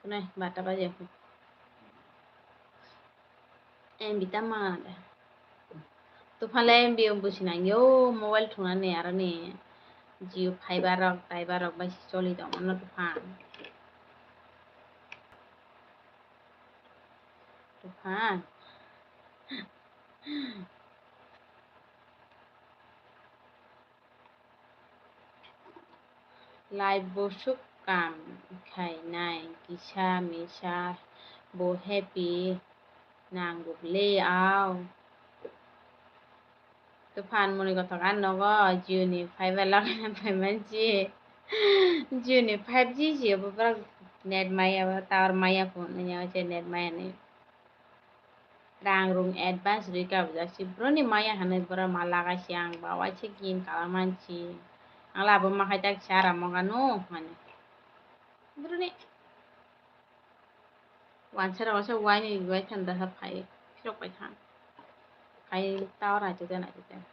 Khwnai, barta baje. M B tama de. Tufan le M B busi nangyo, mobile thungnani aroni Jio fiber rok, fiber rok bai si choli tongmano tufan. Tufan. Life bo suk kam khainai, kisa misa bo happy nang guble au. Tufan muni kothok an nogo Jio ni fiber lagai phaimani si. Jio ni five G si bo borok net maya, tower maya phone ya se net maya ni. Rang rung advance rwi kabujak si, boroni maya hinwi borok ma lagai si, ang ba waisa gym kalaimani si, ang labo ma khai tak si, ara moga no hwnwi. Boroni wansa rok waisa waini rwi bai thang da phai phirok bai thang, khai tower naitokjak naitokjak.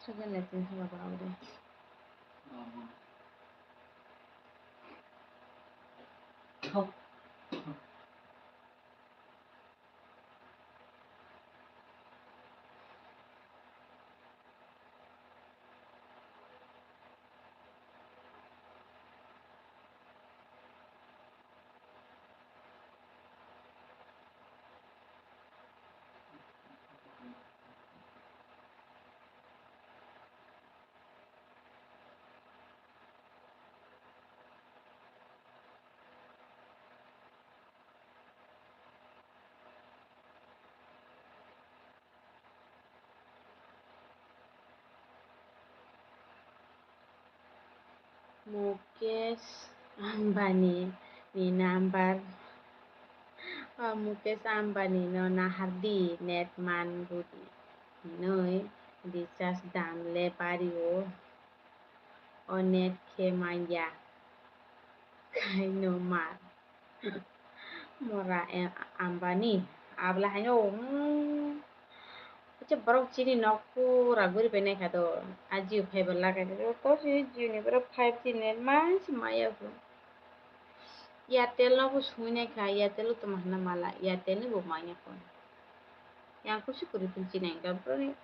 Second lesson hala ba aure. Mukesh Ambani ni number, o Mukesh Ambani no nahardi net man guri hinwi recharge dam le pario, o net khe manya khai no mar. Mora, eh, Ambani, abla haino, mm, acha borok chini nok pura guri bai naikha do, a Jio fiber lagai do, to si Jio ni borok five G net mansi maya bo. Airtel no bo sumi naikha, Airtel o tamo hwnna mala, Airtel ni bo manya kho. Yang kusi kuri phil chini ang borok ni.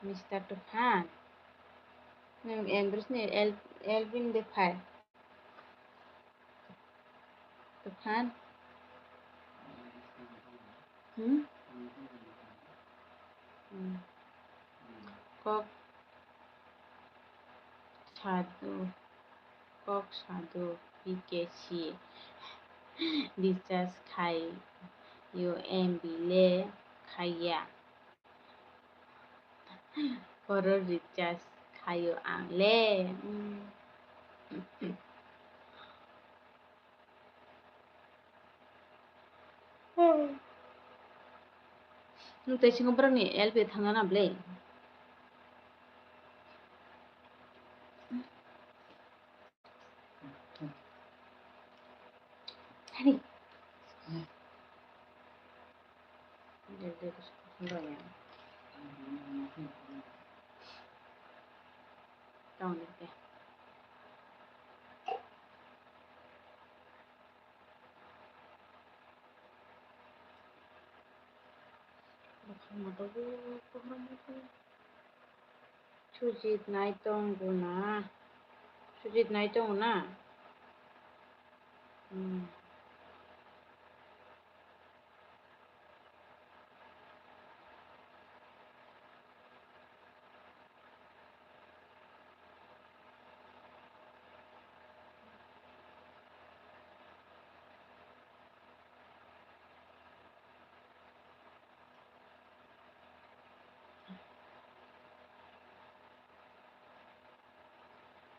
Mister Tufan, nwng Ambrose ni L-, Elvin de phai. Tufan. Hmm? Hmm. Kok sadu, kok sadu P K C recharge khai yo M B le khaiya. Oro recharge khaio ang le. Mm. Nwng tei singo borokni L P thangna na ble? Hani. Tong dikhe. Bukhang moto bo, bukhang moto. Sujit nai tongo na? Sujit nai tongo na? Hmm.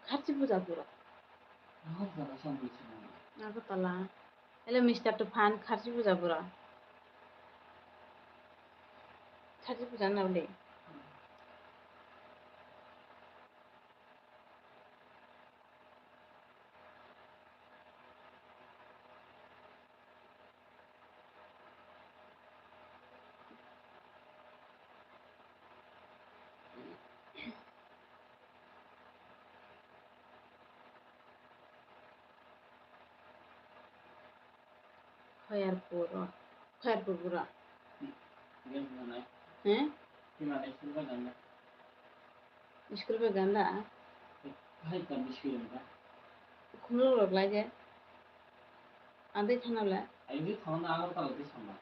Kharchi puja bura. Agartala. Hello, Mister Tufan, Kharchi puja bura. Kharchi puja na bole. Kharchi puja. Kharchi puja. He? School bai ganda. Hai tam school ganda. Khumlok rok lai je. Andai thangna bla. Andai thangna Agartala de sama.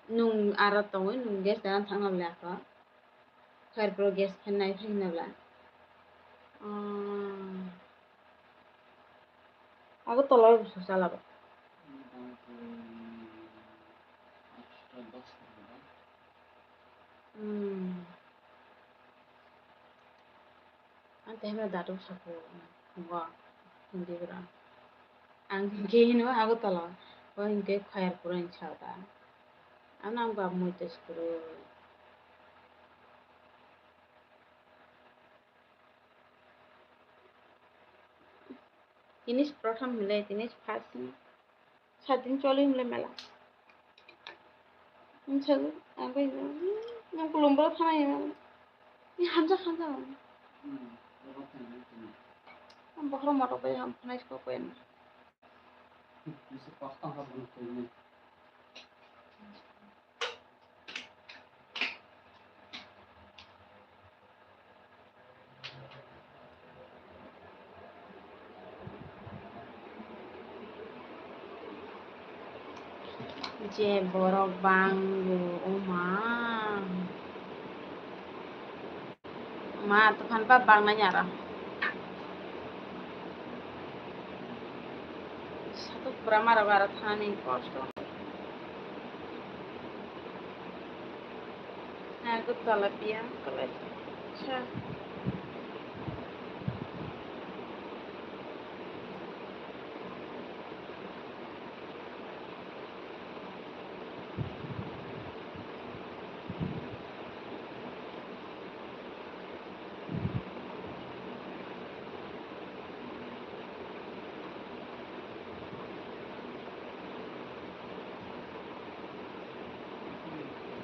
Nung aro tongwi nung gas dan thangna bla ko. Kharchi puja gas fan nai thangna bla. Hmm. Agartala o bwswk chala bo. Hmm. Ang tei hwnba datuk saku, bo Hindi bwrang. Ang hwnkhe hino Agartala, bo hwnkhe Kharchi puja hinwi sao da. Ano ang bab moi tei se kwrwi. Tini se prothom hwnle, tini se first hwnle. Saat din choli hwnle mela. Ang sago, ang bai, nang kulum bolo thana ya mela. Ni hamjak, hamjak. Ang bokhorok motok bai ham phanai se kok bai. Je borok bango, o ma. Ma, tufan ba bangnai aro. Satok pura mara bara thani kosto. Agartala biyang kwlai sa.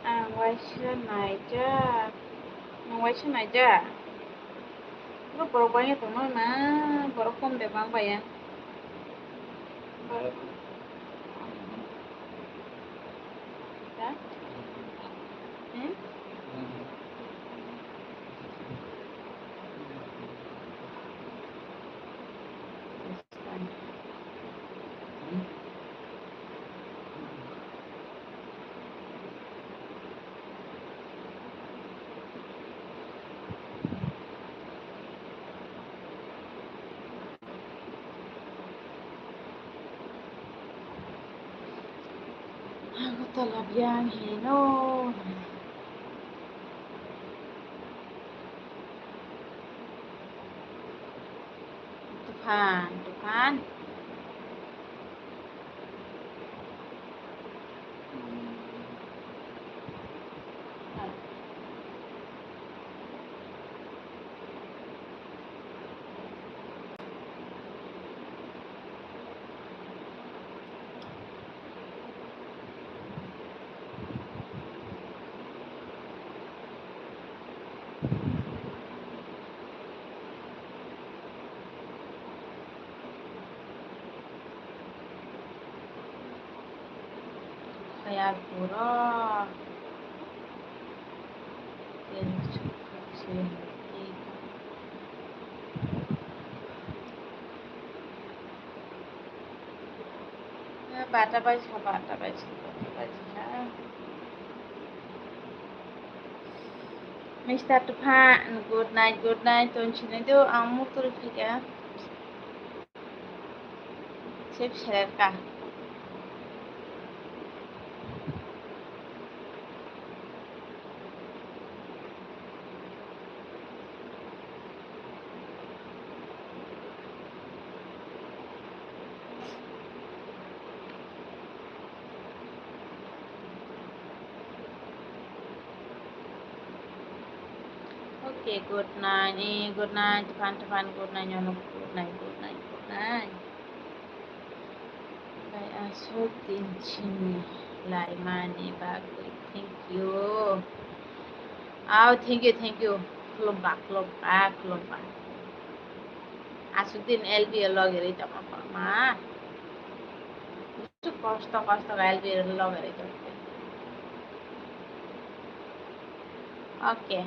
Ang waisa naijak. Nwng waisa naijak? Borok bangya tongma na, borok kom de bang baya. Borok. Ha? Hmm? Agartala biyang hino. Tufan, tufan. Kaya borok. Bata bai sa, bata bai sa, bata bai sa. Mister Tuphan, good night, good night. Ton sinai do, ang mutul phika. Sep serer ka. Okay, good night. Eh, good night, Tuphan, Tuphan, good night, Nyono, good night, good night, good night. Bai aswk din chini laimani bagwi. Thank you. Oh, thank you, thank you. Khulumba, khulumba, khulumba. Aswk din L B O logi rwi tongma. Kosto, kosto L B O logi rwi tongma. Okay.